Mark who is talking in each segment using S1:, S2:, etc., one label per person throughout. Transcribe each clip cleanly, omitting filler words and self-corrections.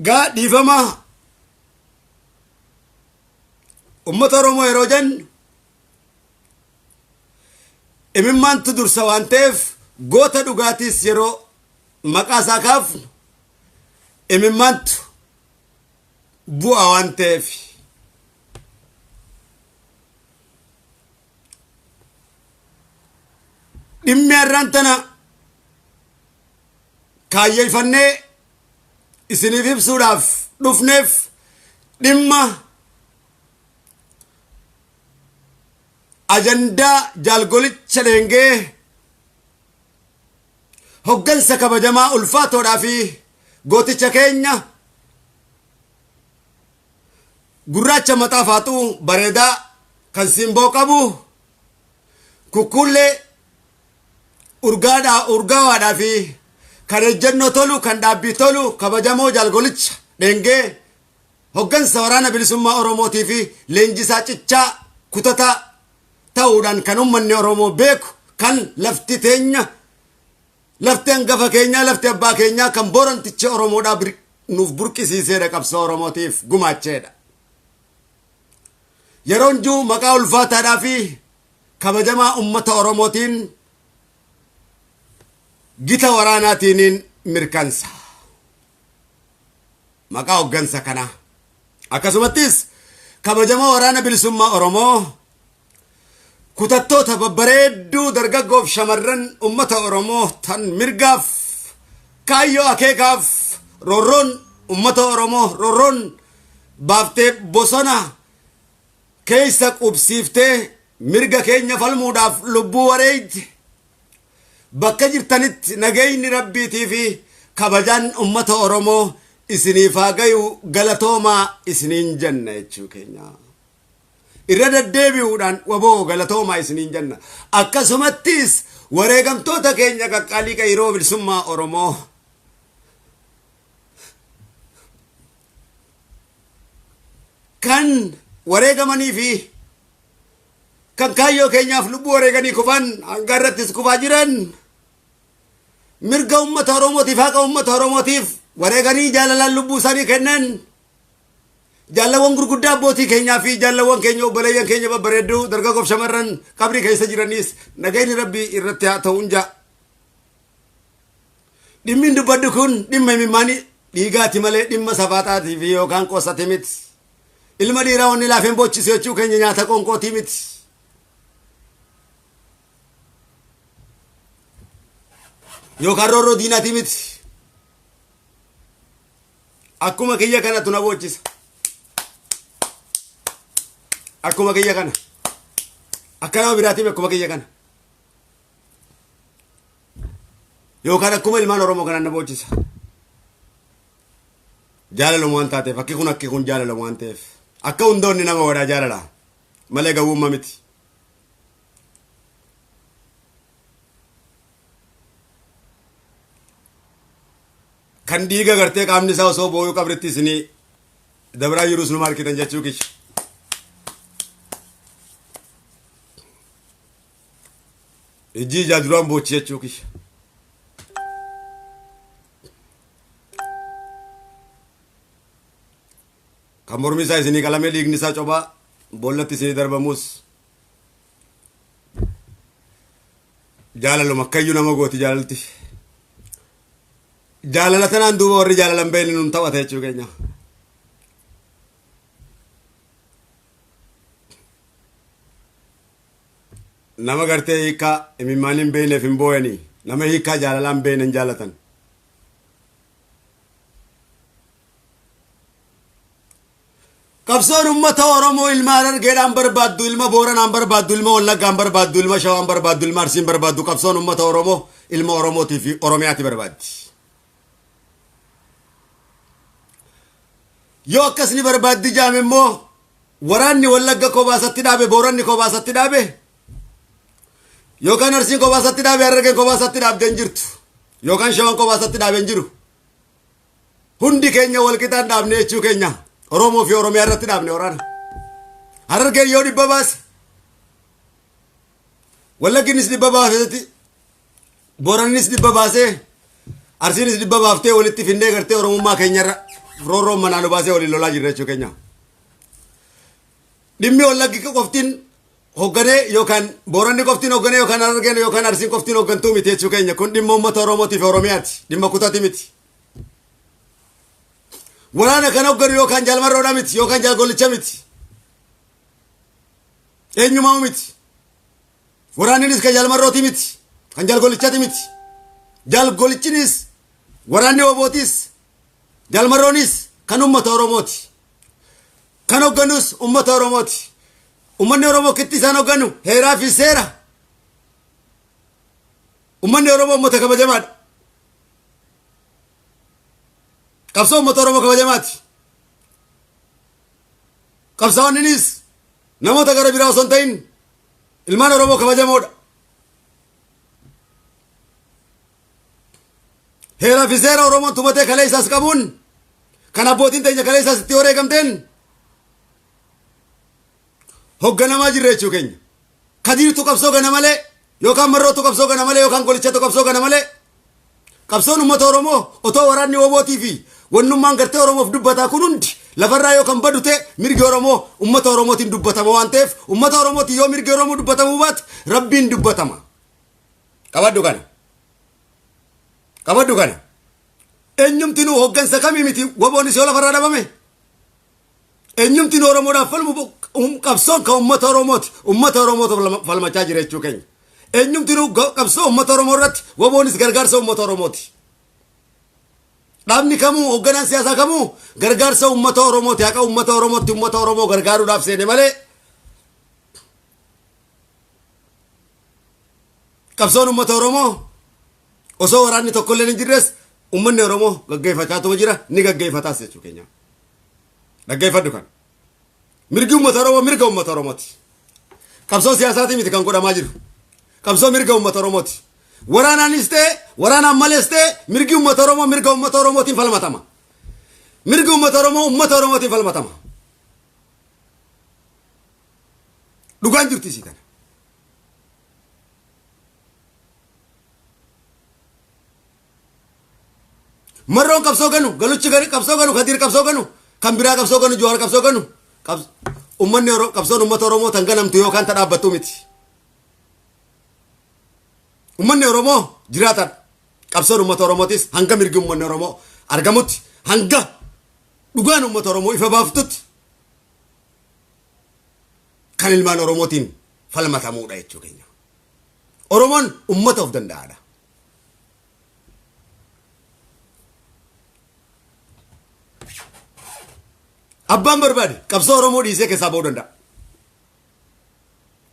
S1: Gaa dhiifama ummata Oromoo yeroo jennu imimmaantu dursa waan ta'eef goota dhugaatiis yeroo maqaa isaa kaafnu imimmaantu bu'a waan ta'eef. Dhimmi har'aan tana kaayyeeffannee isiniif ibsuudhaaf dhufneef dhimma ajandaa jaalgolicha dheengee hoggansa kabajamaa ulfaatoodhaa fi gooticha keenya gurraacha mataa faaxuu bareedaa kan simboo qabu kukkuullee urgaadhaa urgaawaadhaa fi kan ejjennoo tolu kan dhaabbii tolu kabajamoo jaalgolicha dheengee hoggansa waraana bilisummaa Oromootii fi leenjisaa cichaa kutataa ta'uudhaan kan ummanni Oromoo beeku kan lafti teenya lafti hangafa keenyaa lafti abbaa keenyaa kan Booranticha Oromoodhaa nuuf burqisiiseedha qabsoo Oromootiif gumaacheedha. Yeroon jiru maqaa ulfaataadhaa fi kabajamaa ummata Oromootiin gita waraanaatiiniin mirkansa. Maqaa hoggansa kanaa. Akkasumattis kabajamoo waraana bilisummaa Oromoo kutattoota babbareedduu dargaggoof shamarran ummata Oromoo tan mirgaaf kaayyoo akeekaaf roorroon ummata Oromoo roorroon baaftee bosona keessa qubsiiftee mirga keenya falmuudhaaf lubbuu wareeyte bakka jirtanitti nagayni rabbiitii fi kabajaan ummata Oromoo isiniif haa gayu galatoomaa isiniin jenna jechuu keenya. Irra deddeebi'uudhaan waboo galatoomaa isiniin jenna. Akkasumattis wareegamtoota keenya qaqqaalii qeyroo bilisummaa Oromoo kan wareegamanii fi kan kaayyoo keenyaaf lubbuu wareeganii kufan hanga irrattis kufaa jiran mirga uummata Oromootiif haqa uummata Oromootiif wareeganii jaalalaan lubbuu isaanii kennan jaallawwan gurguddaa abbootii keenyaa fi jaallawwan keenya obboleeyyan keenya babbareedduu dargaggoof shamarran qabrii keessa jiraniis nagayni rabbii irratti haa ta'uun ja'a. Dhimmi dubbadhu kun dhimma imimmaanii dhiigaati malee dhimma safaaxaatii fi yookaan qoosati miti. Ilma dhiiraa wanni laafeen boochisu jechuu keenya nyaata qoonqootii miti. Yookaan roorroo diinaatii miti. Akkuma kiyya kanatu na boochisa. Akkuma kiyya kana. Akka nama biraatii akkuma kiyya kana. Yookaan akkuma ilmaan Oromoo kanaan na boochisa. Jaalaluma waan taateef akki kun akki kun jaalaluma waan ta'eef akka hundoonni nama godhaa jaalala malee gawwummaa miti. Kan dhiiga gartee qaamni isaa osoo booyuu qabritti isinii dabraa jirus numa argitan jechuu kiyya. Ijji ijaa duraan boochi jechuu kiyya. Kan mormi isaa isinii qalamee dhiigni isaa cobaa boollatti isinii darbamus jaalaluma akkayyuu nama gooti jaalalti. Jaalala tanaan duuba warri jaalala hin beekne nun taphata jechuu keenya. Nama gartee hiikkaa imimmaan hin beekneef hin booyanii nama hiikkaa jaalalaa hin beekne hin jaalatan. Qabsoon uummata Oromoo ilma Harargeedhaan barbaaddu, ilma Booranaan barbaaddu, ilma Wallaggaan barbaaddu, ilma Shawaan barbaaddu, ilma Arsiin barbaaddu, qabsoon uummata Oromoo ilma Oromootii fi Oromiyaati barbaaddi. Yoo akkas ni barbaaddi jaame immoo waraanni Wallagga kobaasatti dhaabe, Booranni kobaasatti dhaabe, yookaan Arsiin kobaasatti dhaabe, Harargeen kobaasatti dhaabde hin jirtu, yookaan Shawaan kobaasatti dhaabe hin jiru. Hundi keenya wal qixaan dhaabne jechuu keenya Oromoo fi Oromiyaa irratti dhaabne waraana. Harargeen yoo dhibba baase Wallagginis dhibba baasetti Boorannis dhibba baasee Arsiinis dhibba baaftee walitti finnee gartee Oromummaa keenyarra roorroon manaa nu baasee waliin lolaa jirra jechuu keenya. Dhimmi Wallaggi qoftiin hoogganee yookaan Booranni qoftiin hoogganee yookaan Harargeen yookaan Arsiin qoftiin hooggantuu miti jechuu keenya. Kun dhimma uummata Oromootiif Oromiyaati. Dhimma kutaati miti. Waraana kan hoogganu yookaan Jaalmarroodha miti yookaan Jaalgollicha miti. Eenyumaa miti. Waraanninis kan Jaalmarrooti miti. Kan Jaalgollichaati miti. Jaalgollichinis waraanni Obootis Jaalmarroonis kan uummata Oromooti. Kan hoogganus uummata Oromooti. Uummanni Oromoo kitti isaan hoogganu heeraa fi seera. Uummanni Oromoo uummata kabajamaadha. Qabsoo uummata Oromoo kabajamaati. Qabsaa'onninis namoota gara biraa osoo hin ta'in ilmaan Oromoo kabajamoodha. Heeraa fi seera Oromoon tumatee kalee isaas qabuun kan abbootiin teenya kalee isaas itti wareegamteen hogganamaa jirra jechuu keenya. Kadiirtu qabsoo gana malee yookaan Marrootu qabsoo gana malee yookaan Golichatu qabsoo gana malee qabsoon uummata Oromoo otoo waraanni Obootii fi wannummaan gartee Oromoof dubbataa kun hundi lafarraa yoo kan badu ta'e, mirgi Oromoo uummata Oromootiin dubbatama waan ta'eef, uummata Oromootiin yoo mirgi Oromoo dubbatamuu baate Rabbiin dubbatama. Qabadhu kana. Qabadhu kana. Eenyumtinuu hoggansa kamii miti, waboonis yoo lafarraa dhabame. Eenyumtinuu Oromoodhaaf falmu, qabsoon kan uummata Oromooti. Uummata Oromootu falmachaa jira jechuu keenya. Eenyumtinuu qabsoo uummata Oromoo irratti waboonis gargaarsa uummata Oromooti. Dhaabni kamuu, hoogganaan siyaasaa kamuu gargaarsa uummata Oromooti. Haqa uummata Oromootti uummata Oromoo gargaaruudhaaf seene malee qabsoon uummata Oromoo osoo waraanni tokkollee hin jirres uummanni Oromoo gaggeeffachaatuma jira, ni gaggeeffataas jechuu keenya. Dhaggeeffadhu kana. Mirgi uummata Oromoo mirga uummata Oromooti. Qabsoo siyaasaatii miti kan godhamaa jiru. Qabsoo mirga uummata Oromooti. Waraanaanis ta'e waraanaan malees ta'e mirgi uummata Oromoo mirga uummata Oromootiin falmatama. Mirgi uummata Oromoo uummata Oromootiin falmatama. Dhugaan jirti isii tana. Marroon qabsoo ganu, Galuchi ganu, qabsoo ganu, Kadiir qabsoo ganu, kan biraa qabsoo ganu, Jawaar qabsoo ganu. Uummanni Oromoo, qabsoon uummata Oromoo tan ganamtu yookaan ta dhaabbattu miti. Uummanni Oromoo jiraataadha. Qabsoon uummata Oromootis hanga mirgi uummanni Oromoo argamutti, hanga dhugaan uummata Oromoo ifa baaftutti kan ilmaan Oromootiin falmatamuudha jechuu keenya. Oromoon uummata of danda'aadha. Abbaan barbaade qabsoo Oromoo dhiisee keessaa ba'uu danda'a.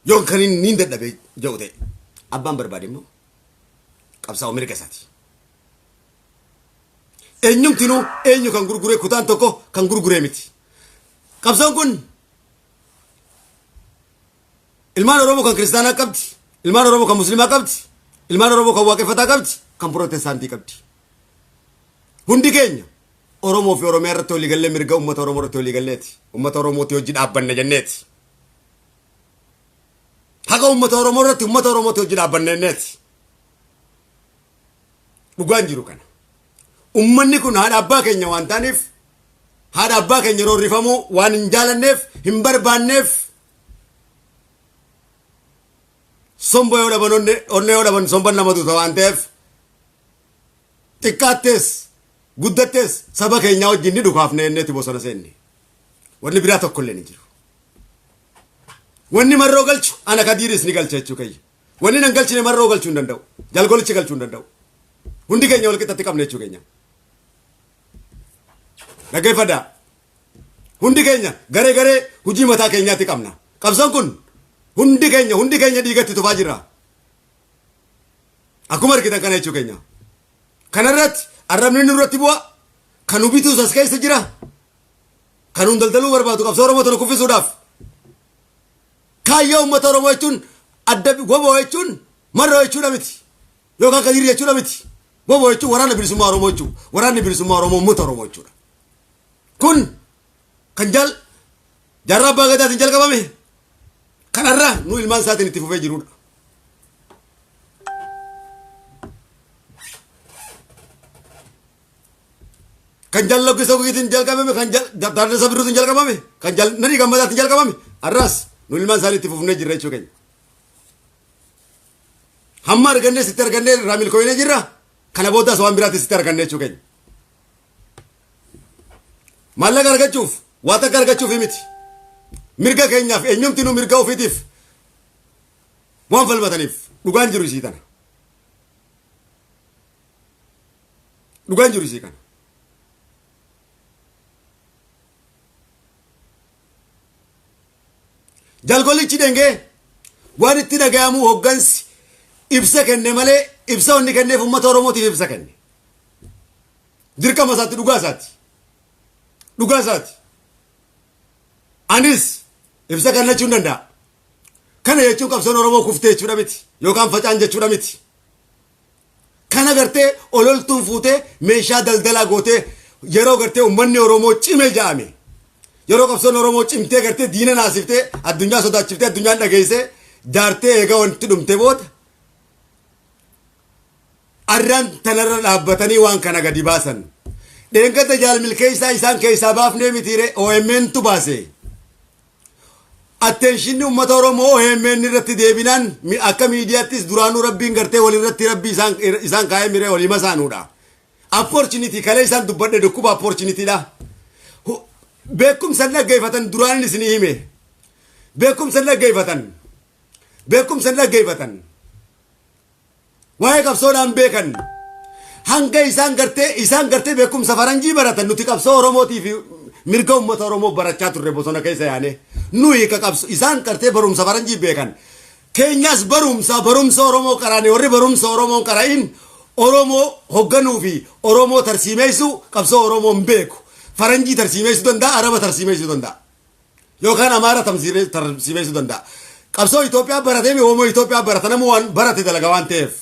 S1: Yoo kan inni hin dadhabee jedhu ta'e, abbaan barbaade immoo qabsaa'u mirga isaati. Eenyumtinuu eenyu kan gurguree, kutaan tokko kan gurguree miti. Qabsoon kun ilmaan Oromoo kan kiristaanaa qabdi, ilmaan Oromoo kan musliimaa qabdi, ilmaan Oromoo kan waaqeffataa qabdi, kan pirootestaantii qabdi. Hundi keenya Oromoo fi Oromiyaa irratti walii gallee, mirga uummata Oromoo irratti walii galleeti. Uummata Oromooti hojii dhaabbanne jenneeti. Haqa uummata Oromoo irratti uummata Oromooti hojii dhaabbanne jenneeti. Dhugaan jiru kana. Uummanni kun haadha abbaa keenya waan ta'aniif, haadha abbaa keenya roorrifamuu waan hin jaalanneef, hin barbaanneef, somba yoo dhaban, onnee yoo dhaban somban nama duuta waan ta'eef, xiqqaattees guddattees saba keenyaa wajjin ni dhukaafne jenneeti bosona seenne. Wanni biraa tokko illee ni jiru. Wanni Marroo galchu ana Kadiiris ni galcha jechuu kiyya. Wanni nan galchine Marroo galchuu hin danda'u. Jalgolichi galchuu hin danda'u. Hundi keenya wal qixxatti qabna jechuu keenya. Dhaggeeffadhaa. Hundi keenya garee garee hojii mataa keenyaatti qabna. Qabsoon kun hundi keenya dhiigatti tufaa jirra. Akkuma argitan kana jechuu keenya. Kanarratti arrabni nurratti bu'a. Kan nu bituus as keessa jira. Kan nun daldaluu barbaadu qabsoo Oromoo tana kuffisuudhaaf. Kaayyoo uummata Oromoo jechuun adda woboo jechuun Marroo jechuudha miti. Yookaan Kadiir jechuudha miti. Woboo jechuun Waraana Bilisummaa Oromoo jechuudha. Waraanni Bilisummaa Oromoo uummata Oromoo jechuudha. Kun kan jaarraa abbaa gadaatiin jalqabame kanarra nu ilmaan isaatiin itti fufee jirudha. Kan Jaal Laggisoo Gugiitiin jalqabame, kan Taaddasa Birruutiin jalqabame, kan Jaal Nadhii Gammadaatiin jalqabame, har'as nu ilmaan isaanii itti fufnee jirra jechuu keenya. Hamma argannee sitti argannee irraa milkooynee jirra. Kana boodaas waan biraatti sitti arganne jechuu keenya. Maallaqa argachuuf, waa takka argachuuf miti. Mirga keenyaaf eenyumti nu mirga ofiitiif waan falmataniif dhugaan jiru isii tana. Dhugaan jiru isii kana. Jalgolichi dhengee waan itti dhagayamu hoggansi ibsa kenne malee ibsa wanni kenneef uummata Oromootiif ibsa kenne. Dirqama isaatti dhugaa isaati. Dhugaa isaati. Anis ibsa kennachuu hin danda'a. Kana jechuun qabsoon Oromoo kuftee jechuudha miti yookaan facaan jechuudha miti. Kana gartee ololtuun fuutee meeshaa daldalaa gootee yeroo gartee uummanni Oromoo cime ja'ame. Yeroo qabsoon Oromoo cimtee gartee diina naasiftee addunyaa sodaachiftee addunyaan dhageessee jaartee eega wanti dhumte booda arraan tanarra dhaabbatanii waan kana gadi baasan. Dheengadda jaal milkeessaa isaan keessaa baafnee mitiire OMN tu baase. Attenshinni uummata Oromoo OMN irratti deebinaan akka miidiyaattis duraanuu rabbiin gartee walirratti rabbii isaan kaa'ee miree walii masaanuudha. Opportunity kalee isaan dubbadhe dhukkuba opportunity dha. Beekumsa dhaggeeffatan duraan isinii hime. Beekumsa dhaggeeffatan. Beekumsa dhaggeeffatan. Waa'ee qabsoodhaan beekan. Hanga isaan gartee beekumsa faranjii baratan nuti qabsoo Oromootii fi mirga uummata Oromoo barachaa turre bosona keessa yaane. Nuyi ka qabsoo isaan gartee barumsa faranjii beekan. Keenyas barumsa Oromoo qaraane warri barumsa Oromoon qara'in Oromoo hoogganuu fi Oromoo tarsiimeessuu qabsoo Oromoo hin beeku. Faranjii tarsiimeessuu danda'a, Araba tarsiimeessuu danda'a. Yookaan Amaara tarsiimeessuu danda'a. Qabsoo Itoophiyaa baratee mi homoo Itoophiyaa barata namuu waan barate dalaga waan ta'eef.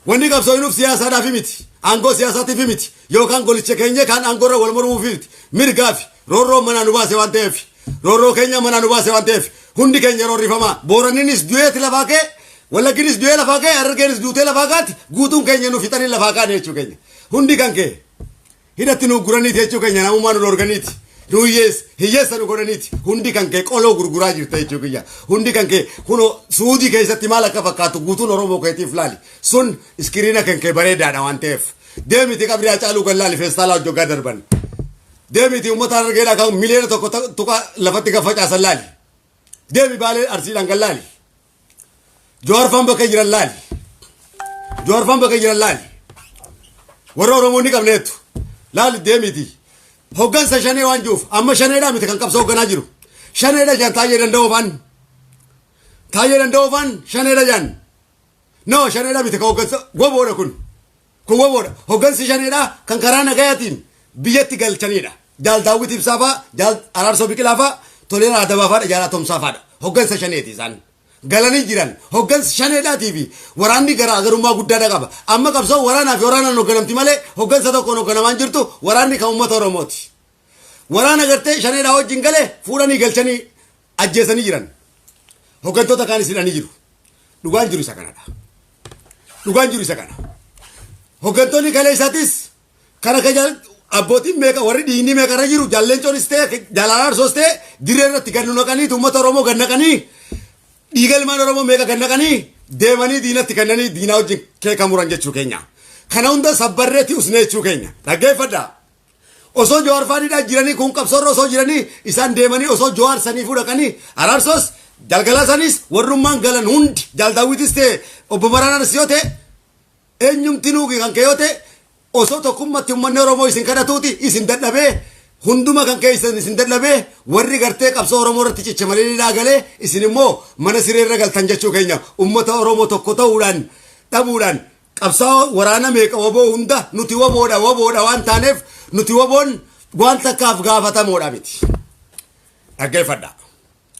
S1: Wanni qabsoo inuuf siyaasaadhaaf miti. Aangoo siyaasaatiif miti. Yookaan golicha keenya kan aangoo irra wal mormuuf miti. Mirgaa fi roorroo manaa nu baase waan ta'eef. Roorroo keenya manaa nu baase waan ta'eef. Hundi keenya roorrifamaa. Booranninis du'eeti lafaa ka'e. Wallagginis du'ee lafaa ka'e. Harargeenis duutee lafaa kaati. Guutuun keenya nu fixanii lafaa kaane jechuu keenya. Hundi kan kee. Hidhatti nu guraniiti jechuu keenya namummaa nu dhorganiiti. Nu hiyyeessa nu godhaniiti. Hundi kan kee qoloo gurguraa jirta jechuu kiyya. Hundi kan kee kunoo Suudii keessatti maal akka fakkaatu guutuun Oromoo keetiif laali. Sun iskiriina kan kee bareedaadha waan ta'eef. Deemiti qabrii Hacaaluu kan laali feestaalaa hojjoggaa darban. Deemiti uummata Harargeedhaa kan 1 miliyoona tuqa lafatti kan facaasan laali. Deemi Baalee Arsiidhaan kan laali. Jawaar faan bakka jiran laali. Jawaar faan bakka jiran laali. Warra Oromoo ni qabneetu. Laali deemiti. Hoggansa shanee waan jiruuf amma shaneedhaa miti kan qabsoo hogganaa jiru. Shaneedha jaan Taayyee Danda'oo faan. Taayyee Danda'oo faan shaneedha jaan. No, shaneedha miti kan hoggansa woboodha kun. Kun woboodha. Hoggansi shaneedha kan karaa nagayaatiin biyyatti galchanidha. Jaal Daawwit Ibsaa faa, Jaal Araarsoo Biqilaa faa, Toleeraa Adabaa faadha, Jaal Atomsaa faadha. Hoggansa shaneeti isaan. Galanii jiran hoggansi shaneedhaatii fi waraanni garaagarummaa guddaadha qaba. Amma qabsoo waraanaa fi waraanaan hogganamti malee hoggansa tokkoon hogganamaan jirtu waraanni kan uummata Oromooti. Waraana gartee shaneedhaa wajjin galee fuudhanii galchanii ajjeesanii jiran. Hoggantoota kaanis hidhanii jiru. Dhugaan jiru isa kanadha. Dhugaan jiru isa kana. Hoggantoonni kalee isaatis kana kan abbootiin meeqa warri dhiigni meeqa irra jiru jaalleencoonis ta'e jaal Araarsoos ta'e dirree irratti gad nu naqanii uummata Oromoo gad naqanii dhiiga ilmaan Oromoo meeqa gad naqanii deemanii diinatti kennanii diinaa wajjin keeka muran jechuu keenya. Kana hunda sabbarreetti usnee jechuu keenya. Dhaggeeffadhaa. Osoo Jawaar faaniidhaan jiranii kun qabsoorra osoo jiranii isaan deemanii osoo Jawaar saniifuu dhaqanii Araarsoos jalgalaa sanis warrummaan galan hundi Jaal Daawwitis ta'e obbo Maraanaanis yoo ta'e eenyumtinuu kan kee yoo ta'e osoo tokkummatti uummanni Oromoo isin kadhatuuti isin dadhabee hunduma kan keessan isin dadhabee warri gartee qabsoo Oromoo irratti cicha malee galee isin immoo mana sireerra galtan jechuu keenya uummata Oromoo tokko ta'uudhaan dhabuudhaan qabsaa'oo waraana meeqa woboo hunda nuti woboodha woboodha waan taaneef nuti woboon waan takkaaf gaafatamoodha miti. Dhaggeeffadhaa.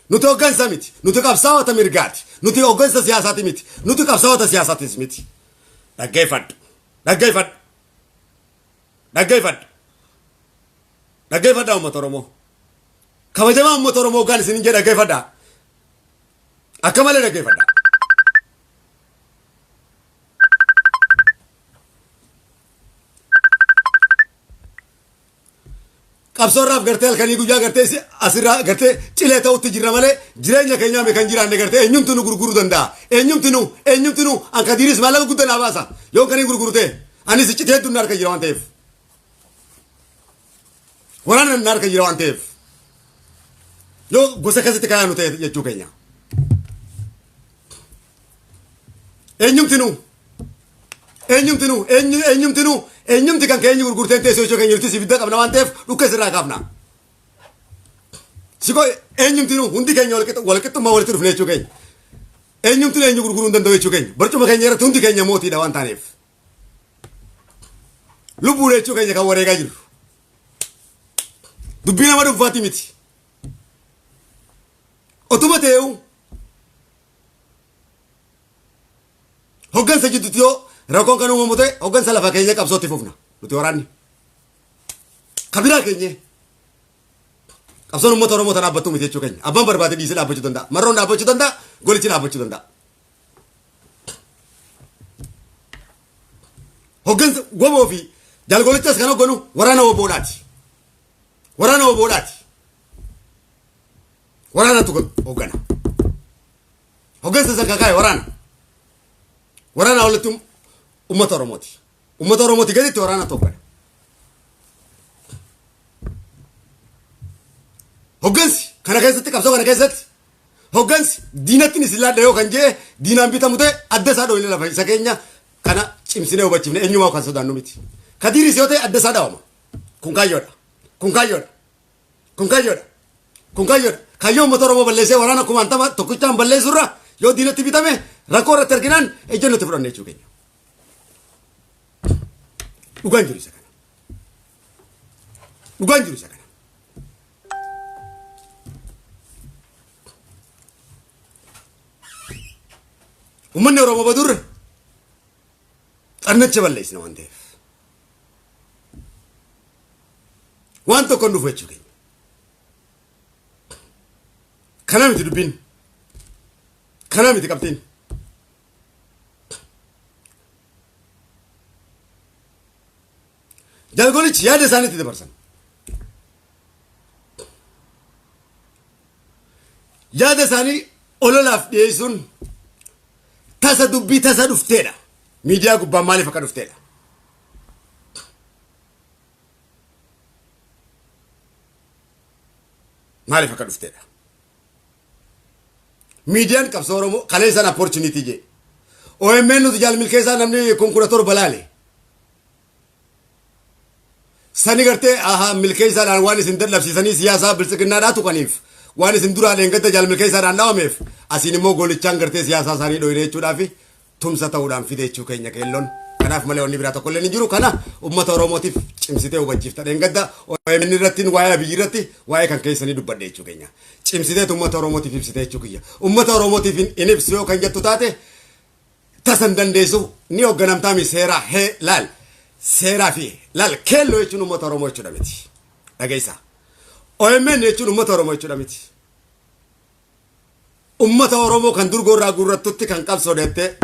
S1: Nuti hoggansa miti. Nuti qabsaa'ota mirgaati. Nuti hoggansa siyaasaati miti. Nuti qabsaa'ota siyaasaatis miti. Dhaggeeffadhu. Dhaggeeffadhu. Dhaggeeffadhu. Dhaggeeffadhaa uummata Oromoo. Kabajamaa uummata Oromoo hoggaan isin jedha dhaggeeffadhaa. Akka malee dhaggeeffadhaa. Qabsoorraaf gartee halkanii guyyaa gartee asirraa gartee cilee ta'utti jirra malee jireenya keenyaa kan jiraanne gartee eenyumti nu gurguruu danda'a. Eenyumti nu, eenyumti nu an Kadiiris maallaqa guddaa naa baasa. Yoo kan hin gurguru ta'e anis iccitii hedduun na harka jira waan ta'eef. Waraana na harka jira waan ta'eef. Yoo gosa keessatti kayaanu ta'e jechuu keenya. Eenyumti nu, eenyumti nu, eenyumti nu, eenyumti kan keenya gurgurteen teessoo jechuu keenya nuti ibidda qabna waan ta'eef dhukkee sirraa kaafna. Sikoo eenyumti nu hundi keenya walqixxummaa walitti dhufne jechuu keenya. Eenyumti nu eenyu gurguruu hin danda'u jechuu keenya. Barcuma keenya irratti hundi keenya mootiidha waan taaneef. Lubbuudha jechuu keenya kan wareegaa jiru. Dubbii nama dhuunfaati miti. Otuma ta'eewu hoggansa jidduutti yoo rakkoon kan uumamu ta'e hoggansa lafa keenya qabsootti fufna nuti waraanni. Kabiraa keenya qabsoon uummata Oromoo tan dhaabbattuu miti jechuu keenya. Abbaan barbaade dhiisee dhaabbachuu danda'a. Marroon dhaabbachuu danda'a. Golichi dhaabbachuu danda'a. Hoggansa woboo fi jalgolichas kan hogganu waraana woboodhaati. Waraana woboodhaati. Waraanatu hoggana. Hoggansa isa kakaa'e waraana. Waraana walitti uummata Oromooti. Uummata Oromooti gaditti waraanatu hoggana. Hoggansi kana keessatti, qabsoo kana keessatti hoggansi diinatti isin laadha yoo kan jee diinaan bitamu ta'e adda isaa dhooyne lafa isa keenya kana cimsinee hubachiifne eenyumaa kan sodaannu miti. Kadiiris yoo ta'e adda isaa dhaawama. Kun kaayyoodha. Kun kaayyoodha. Kun kaayyoodha. Kun kaayyoodha. Kaayyoo uummata Oromoo balleessee waraana kumaantama tokkichaan balleessurra yoo diinatti bitame rakkoo irratti arginaan ejjennoo itti fudhanne jechuu keenya. Dhugaan jiru isa kana. Dhugaan jiru isa kana. Uummanni Oromoo badurra xannacha balleessina waan ta'eef. Waan tokko hin dhufu jechuu keenya. Kana miti dubbiin. Kana miti qabxiin. Jalgolichi yaada isaaniitti dabarsan. Yaada isaanii ololaaf dhiyeessuun tasa dubbii tasa dhufteedha. Miidiyaa gubbaan maaliif akka dhufteedha? Maaliif akka dhufteedha? Miidiyaan qabsoo Oromoo kaleessaan opportunity jee. OMN nuti jaal milkeessaa namni kun 17 laale. Sani gartee ahaa milkeessaadhaan waan isin dadhabsiisanii siyaasaa biltsiginnaadhaa tuqaniif waan isin duraa leengadda jaal milkeessaadhaan dhawameef asiin immoo golichaan gartee siyaasaa isaanii dhoyne jechuudhaaf tumsa ta'uudhaan fide jechuu keenya keelloon. Kanaaf malee wanni biraa tokko illee hin jiru. Kana uummata Oromootiif cimsitee hubachiifta. Dheengadda OMN irratti waa'ee Abiyyi irratti waa'ee kan keessanii dubbadhe jechuu keenya. Cimsiteet uummata Oromootiif ibsite jechuu kiyya. Uummata Oromootiif hin ibsu yoo kan jettu taate tasa hin dandeessu ni hoogganamtaa mi seeraa hee laal seeraa fi laal keelloo jechuun uummata Oromoo jechuudha miti. Dhageessaa. OMN jechuun uummata Oromoo jechuudha miti. Ummata Oromoo kan durgoo irraa guurrattutti kan qabsoo deettee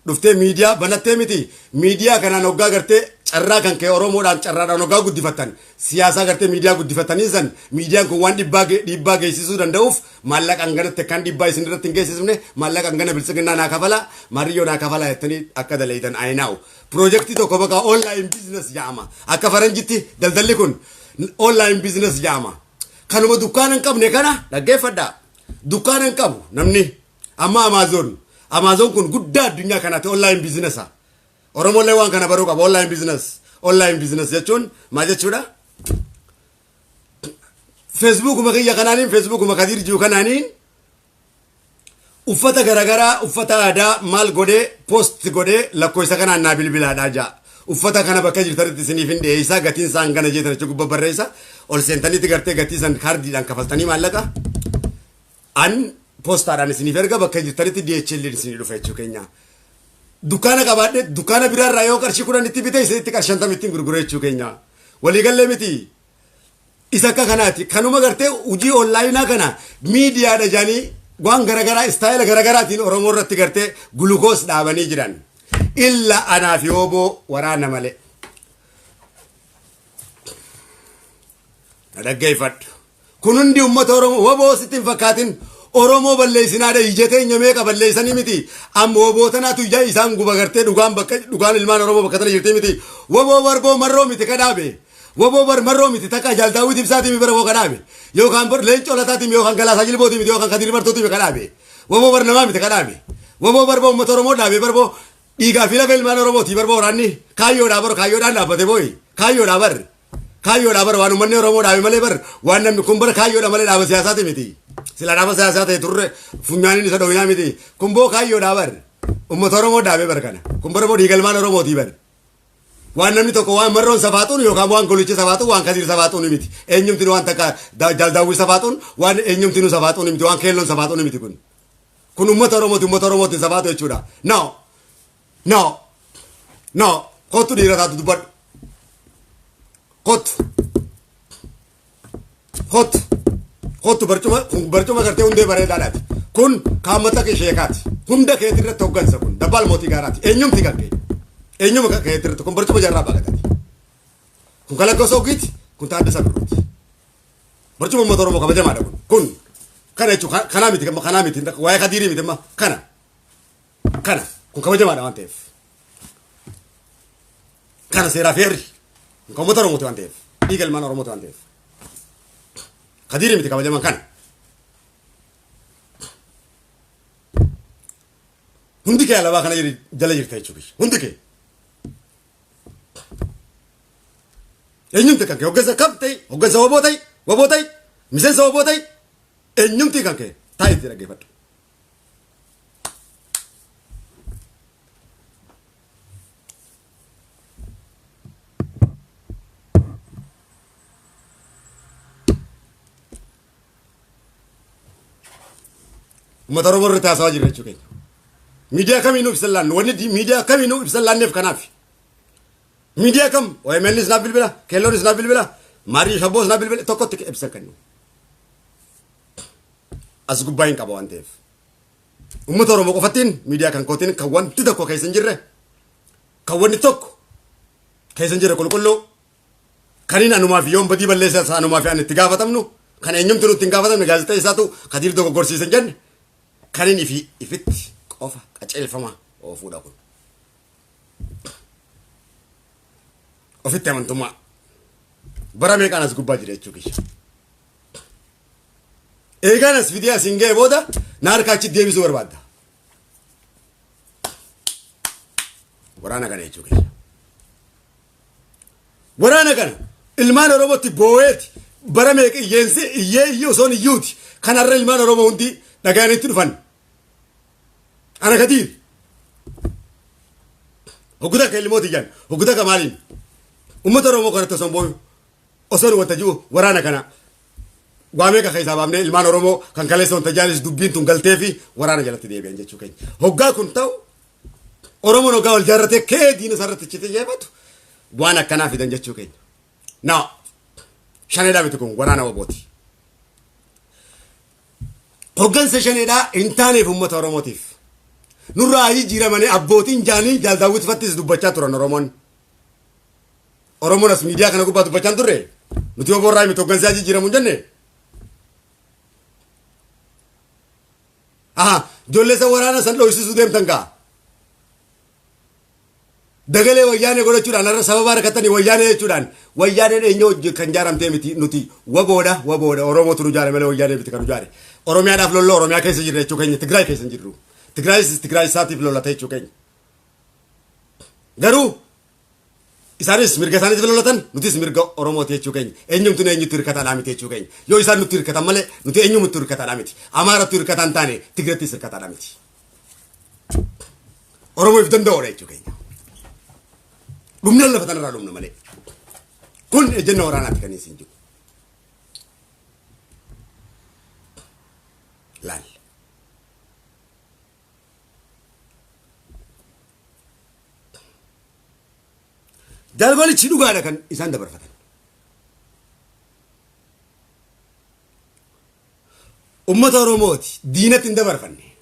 S1: dhuftee miidiyaa banattee miti. Miidiyaa kanaan hoggaa gartee carraa kan kee Oromoodhaan carraadhaan hoggaa guddifattan siyaasaa gartee miidiyaa guddifattanii san miidiyaan kun waan dhiibbaa geessisuu danda'uuf maallaqa hanganatti akkaan dhiibbaa isin irratti hin geessisne maallaqa hangana biltsiginnaa naa kafala maariyyoo naa kafala jettanii akka daleeytan ayinaa'u. Piroojeektii tokko bakka online business jedhama. Akka faranjitti daldalli kun online business jedhama. Kanuma dukkaana hin qabne kana dhaggeeffadhaa. Dukkaana hin qabu namni amma Amazon. Amazon kun guddaa addunyaa kanaati online business. Oromollee waan kana baruu qaba online business. Online business jechuun maal jechuudha? Feesbuukuma kiyya kanaaniin, feesbuukuma Kadiir jiru kanaaniin uffata garaagaraa, uffata aadaa maal godhee post godhee lakkoofsa kanaan naa bilbilaadhaa ja'a. Uffata kana bakka jirtanitti isiniif hin dhiyeessaa, gatiin isaan gana jeetan achi gubbaa barreessa. Ol seentanitti gartee gatii san kaardiidhaan kafaltanii maallaqa. An poostaadhaan isiniif erga, bakka jirtanitti DHL isinii dhufa jechuu keenya. Dukkaana qabaadhe dukkaana biraarraa yoo qarshii 10 itti bite isinitti qarshii 50 ittiin gurgure jechuu keenya. Waliigallee miti. Isa akka kanaati. Kanuma gartee hojii onlaayinaa kana miidiyaadha jedhanii waan garaagaraa istaayila garaagaraatiin Oromoo irratti gartee gulukoos dhaabanii jiran. Illa anaa fi oboo waraana malee. Na dhaggeeffadhu. Kun hundi uummata Oromoo waboo sitti hin fakkaatin. Oromoo balleessinaadha ija teenya meeqa balleessanii miti. Amma waboo tanaatu ija isaan guba gartee dhugaan bakka dhugaan ilmaan Oromoo bakka tana jirti miti. Waboo barboo marroo miti kadhaabe. Waboo bar marroo miti takka Jaal Daawwit Ibsaatii mi bara woo kadhaabe. Yookaan bar Leencoo Lataatii mi yookaan Galaasaa Jilbootii miti yookaan Kadiir Martuutii mi kadhaabe. Waboo bar namaa miti kadhaabe. Waboo barboo uummata Oromoo dhaabe barboo dhiigaa fi lafa ilmaan Oromooti barboo waraanni kaayyoodhaa bar kaayyoodhaan dhaabbate booyi kaayyoodhaa bar. Kaayyoodhaa bar waan uummanni Oromoo dhaabe malee bar waan namni kun bar kaayyoodha malee dhaaba siyaasaati miti. Sila dhaaba siyaasaa ta'e turre funyaaniin isa dhooyinaa miti. Kun boo kaayyoodhaa bar. Uummata Oromoo dhaabe bar kana. Kun bar boo dhiiga ilmaan Oromooti bar. Waan namni tokko waan marroon safaaxuun yookaan waan golichi safaaxuun waan kadiir safaaxuun miti. Eenyumti waan takka jaaldaawwii safaaxuun waan eenyumti nu safaaxuun miti waan keelloon safaaxuun miti kun. Kun uummata Oromooti uummata Oromootiin safaaxu jechuudha. No. No. No. Kottu dhiira taatu dubbadhu. Kottu. Kottu. Kottu barcuma kun barcuma gartee hundee bareedaadhaati. Kun kaammata kee sheekaati. Hunda keetii irratti hoggansa kun dabbaal mootii gaaraati. Eenyumti kan kee. Eenyuma kan keetii irratti kun barcuma jaarraa baagataati. Kun kalaqqoo sooggiiti. Kun taaddasaa birruuti. Barcuma uummata Oromoo kabajamaadha kun. Kun kana jechuun kanaa miti kanaa miti waa'ee kadiirii miti amma kana. Kana kun kabajamaadha waan ta'eef. Kana seeraa fi heerri kan uummata Oromooti waan ta'eef. Dhiiga ilmaan Oromooti waan ta'eef. Kadiiri miti kabajaman kana. Hundi kee alaabaa kana jala jirta jechuudha. Hundi kee. Eenyumti kan kee hoggansa kam ta'e hoggansa waboo ta'e waboo ta'e miseensa waboo ta'e eenyumti kan kee taa'e itti dhaggeeffadhu. Uummata Oromoo irratti haasawaa jirra jechuu keenya. Miidiyaa kamiinuu ibsa laannu wanni miidiyaa kamiinuu ibsa laanneef kanaaf. Miidiyaa kam OMN isnaaf bilbila, Keelloon isnaaf bilbila, Maarii Shabboo isnaaf bilbila tokkotti ibsa kennu. As gubbaa hin qaba waan ta'eef. Uummata Oromoo qofattiin miidiyaa kan kootiin kan wanti tokko keessa hin jirre kan wanni tokko keessa hin jirre qulqulluu kan inni anumaa fi yoon badii balleessa isa anumaa fi ani itti gaafatamnu kan eenyumti nutti hin gaafatamne gaazexeessaatu kadiir dogoggorsiise hin jenne kan inni ifi ifitti qofa qaceelfama oofuudha kun. Ofitti amantummaa bara meeqaan as gubbaa jira jechuu kiyya. Eegaan as fidee asiin ga'e booda na harkaa achitti deebisuu barbaadda. Waraana kana jechuu kiyya. Waraana kana ilmaan Oromootti boo'eeti bara meeqa iyyeensi iyyee iyyee osoon iyyuuti kan har'a ilmaan Oromoo hundi dhaga'anitti dhufan. Ana kadiir. Hoggu takka ilmooti jan hoggu takka maaliin uummata Oromoo kanatti osoon boo'u osoon wanta ji'u waraana kana waa meeqa keessaa baafnee ilmaan Oromoo kan kaleessa wanta jaanis dubbiin tun galtee fi waraana jalatti deebi'an jechuu keenya. Hoggaa kun ta'u Oromoon hoggaa wal jaarratee kee diina isaarratti itti xiyyeeffatu waan akkanaa fidan jechuu keenya. Now shaneedhaa miti kun waraana wabooti. Hoggansa shaneedhaa hin taaneef uummata Oromootiif. Nurraa jijjiiramanii abbootiin jaanii jaal daawwit fattis dubbachaa turan Oromoon. Oromoon as miidiyaa kana gubbaa dubbachaa hin turre. Nuti obbo irraa miti hoggansi haa jijjiiramu hin jenne. Aha, ijoollee san waraana san dhoysisuu deemtan gaa. Dagalee wayyaanee godhachuudhaan har'a sababa harkatanii wayyaanee jechuudhaan wayyaaneen eenyu hojii kan jaaramtee miti nuti waboodha waboodha Oromootu nu jaare malee wayyaanee miti kan nu jaare. Oromiyaadhaaf lolloo Oromiyaa keessa jirra jechuu keenya Tigraay keessa hin jirru. Tigraayis Tigraay isaatiif lolata jechuu keenya. Garuu Isaanis mirga isaaniitiif lolatan, nutis mirga Oromooti jechuu keenya. Eenyumtu eenyutti hirkataadhaa miti jechuu keenya. Yoo isaan nutti hirkatan malee nuti eenyumtu hirkataadhaa miti. Amaarattu hirkataa hin taane Tigrettis hirkataadhaa miti. Oromoo if danda'oodha jechuu keenya. Dhumnaan lafa tanarraa dhumna malee. Kun ejjennoo waraanaati kan isin jiru. Laal. Jalgolichi dhugaadha kan isaan dabarfatan. Ummata Oromooti diinatti hin dabarfanne.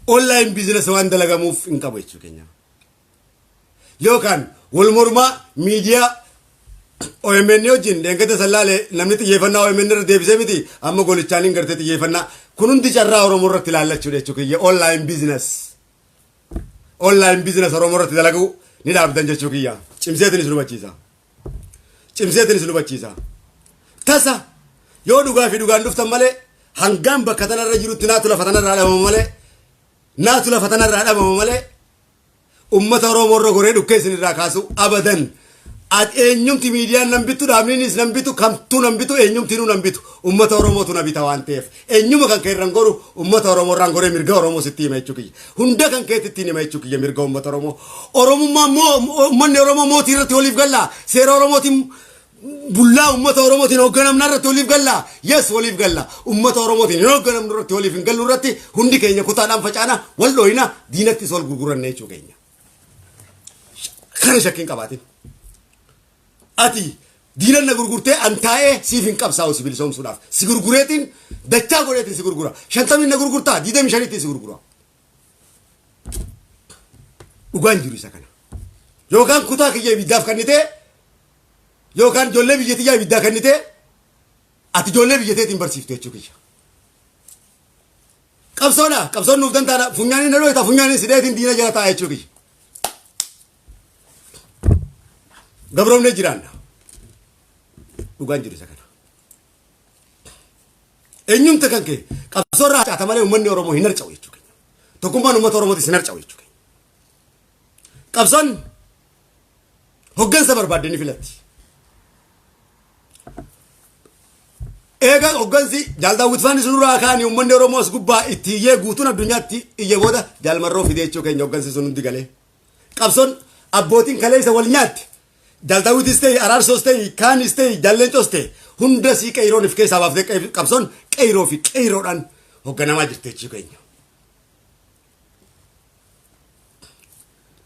S1: Online business waan dalagamuuf hin qabu jechuu keenya. Yookaan wal mormaa miidiyaa OMN wajjin dheengadda sallaale namni xiyyeeffannaa OMN irra deebisee miti, amma golichaan hin gartee xiyyeeffannaa kun hundi carraa Oromoo irratti ilaallachuu jechuu kiyya. Online business, online business Oromoo irratti dalaguu ni dhaabdan jechuu kiyya. Cimseetiin isin hubachiisa, cimseetiin isin hubachiisa. Tasa yoo dhugaa fi dhugaan dhuftan malee, hangaan bakka tanarra jirutti naatu lafa tanarraa dhabama malee, naatu lafa tanarraa dhabama malee, ummata Oromoo irra goree dhukkee isin irraa kaasu abadan. Ati eenyumti miidiyaan nan bitu, dhaabninis nan bitu, kamtuu nan bitu, eenyumtinuu nan bitu, ummata Oromootu na bita waan ta'eef, eenyuma kan kee irraan goru ummata Oromoo irraan goree mirga Oromoo sitti hima jechuu kiyya. Hunda kan keetti ittiin hima jechuu kiyya mirga ummata Oromoo. Oromummaa moo ummanni Oromoo mootii irratti waliif gallaa, seera Oromootiin bullaa, ummata Oromootiin hoogganamna irratti waliif gallaa? Yes, waliif galla. Ummata Oromootiin hin hoogganamnu irratti waliif hin gallu irratti hundi keenya kutaadhaan facaana, wal dhooyina, diinattis wal gurguranne jechuu keenya. Kana shakkiin qabaatin. Ati diinan na gurgurtee an taa'ee siif hin qabsaa'u. Si bilisoomsuudhaaf si gurgureetiin dachaa godheetiin si gurgura. 50n na gurgurtaa, 25tti si gurgura. Dhugaan jiru isa kana. Yookaan kutaa kiyya ibiddaaf kennitee, yookaan ijoollee biyya tiyyaa ibiddaa kennitee, ati ijoollee biyya teetiin barsiifte jechuu kiyya. Qabsoodha. Qabsoon nuuf dantaadha. Funyaaniin na dhoyta, funyaaniin si dheetiin diina jala taa'a jechuu kiyya. Gabroomnee jiraanna. Dhugaan jiru isa kana. Eenyumti kan kee qabsoo irraa harcaata malee uummanni Oromoo hin harca'u jechuu keenya. Tokkummaan uummata Oromootis hin harca'u jechuu keenya. Qabsoon hoggansa barbaadde ni filatti. Eega hoggansi Jaal Daawwit Faanni sunurraa kaanii uummanni Oromoo as gubbaa itti iyyee, guutuun addunyaatti iyyee booda Jaal Marroo fidee jechuu keenya, hoggansi sun hundi galee. Qabsoon abbootiin kaleessa wal nyaatte, Jaal Daawwitis ta'e, Araarsoos ta'e, Kaanis ta'e, Jaal Leencoos ta'e, hunda sii qeeyroon if keessaa baaftee qabsoon qeeyroo fi qeeyroodhaan hogganamaa jirti jechuu keenya.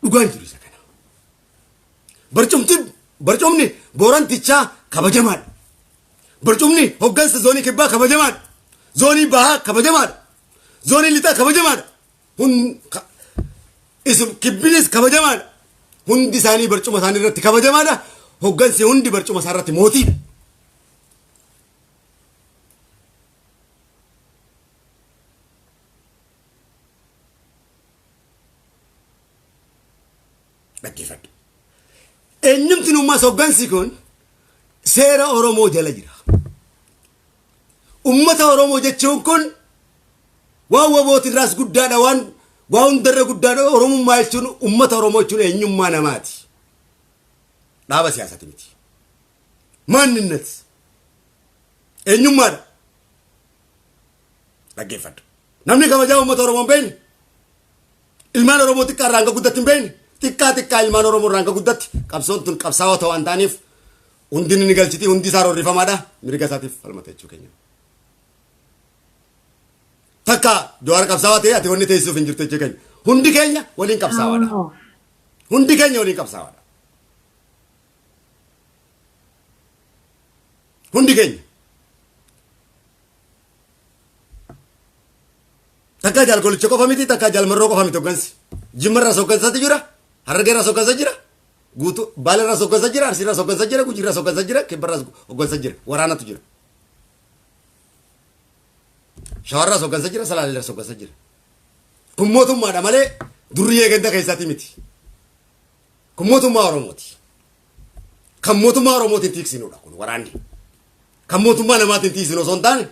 S1: Dhugaan jiru isa kana. Barcumti barcumni Boorantichaa kabajamaadha. Barcumni hoggansa zoonii kibbaa kabajamaadha. Zoonii bahaa kabajamaadha. Zoonii lixaa kabajamaadha. Hun isin kibbinis kabajamaadha. Hundi isaanii barcuma isaanii irratti kabajamaadha. Hoggansi hundi barcuma isaa irratti mootiidha. Dhaggeeffadhu. Eenyumti nummas hoggansi kun seera Oromoo jala jira. Ummata Oromoo jechuun kun waan wabootirraas guddaadha, waan waa hundarra guddaadha. Oromummaa jechuun, ummata Oromoo jechuun eenyummaa namaati. Dhaaba siyaasati miti. Maanninnet eenyummaadha. Dhaggeeffadhu. Namni kabajaa uummata Oromoo hin beekne, ilmaan Oromoo xiqqaa irraa hanga guddatti hin beekne, xiqqaa xiqqaa ilmaan Oromoo irraa hanga guddatti qabsoon tun qabsaa'ota waan ta'aniif hundi ni galchiti, hundi isaa roorrifamaadha, mirga isaatiif falmata jechuu keenya. Takka Jawaar qabsaa'aa ta'e ati wanni teessisuuf hin jirtu jechuu keenya. Hundi keenya waliin qabsaa'aadha. Hundi keenya waliin qabsaa'aadha. Hundi keenya. Takka Jaal Golicha qofa miti, takka Jaal Marroo qofa miti hoggansi. Jimmarraas hoggansatu jira, Harargeerraas hoggansa jira, guutuu Baaleerraas hoggansa jira, Arsiirraas hoggansa jira, Gujiirraas hoggansa jira, Kibbarraas hoggansa jira, waraanatu jira. Shawarraas hoggansa jira, Salaaleerraas hoggansa jira. Kun mootummaadha malee durriyyee ganda keessaati miti. Kun mootummaa Oromooti. Kan mootummaa Oromootiin tiiksinudha kun waraanni. Kan mootummaa namaatiin tiiksinu osoo hin taane,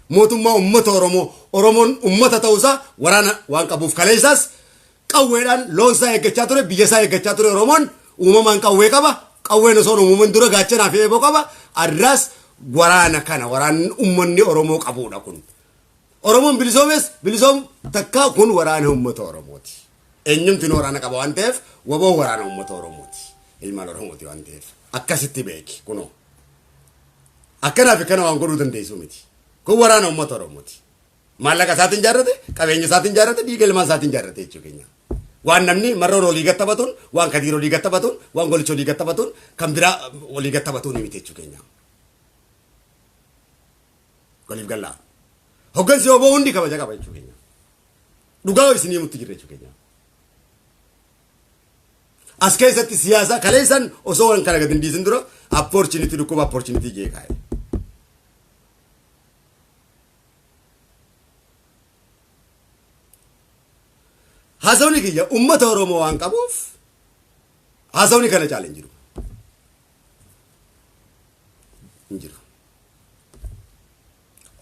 S1: mootummaa uummata Oromoo, Oromoon uummata ta'uusaa waraana waan qabuuf, kaleessaas qawweedhaan loon isaa eeggachaa ture, biyya isaa eeggachaa ture. Oromoon uumamaan qawwee qaba. Qawween osoo hin uumamin dura gaachanaa fi eeboo qaba. Arraas waraana kana waraanni uummanni Oromoo qabudha kun. Oromoon bilisoomes bilisoom takkaa kun waraana uummata Oromooti. Eenyumti waraana qaba waan ta'eef, waboon waraana uummata Oromooti. Ilmaan Oromooti waan ta'eef akkasitti beeki kunoo. Akkanaa fi kana waan godhuu dandeessu miti. Kun waraana uummata Oromooti. Maallaqa isaatiin jaarrate, qabeenya isaatiin jaarrate, dhiiga ilmaan isaatiin jaarrate jechuu keenya. Waan namni Marroon olii gad taphatuun, waan Kadiir olii gad taphatuun, waan Golicha olii gad taphatuun, kan biraa olii gad taphatuun miti jechuu keenya. Waliif gallaa. Hoggansi oboo hundi kabaja qaba jechuu keenya. Dhugaa isinii himutti jirra jechuu keenya. As keessatti siyaasa kaleessan osoo waan kana gadi hin dhiisin dura opportunity dhukkuba opportunity jee kaa'e. Haasawni kiyya ummata Oromoo waan qabuuf haasawni kana caala hin jiru. Hin jiru.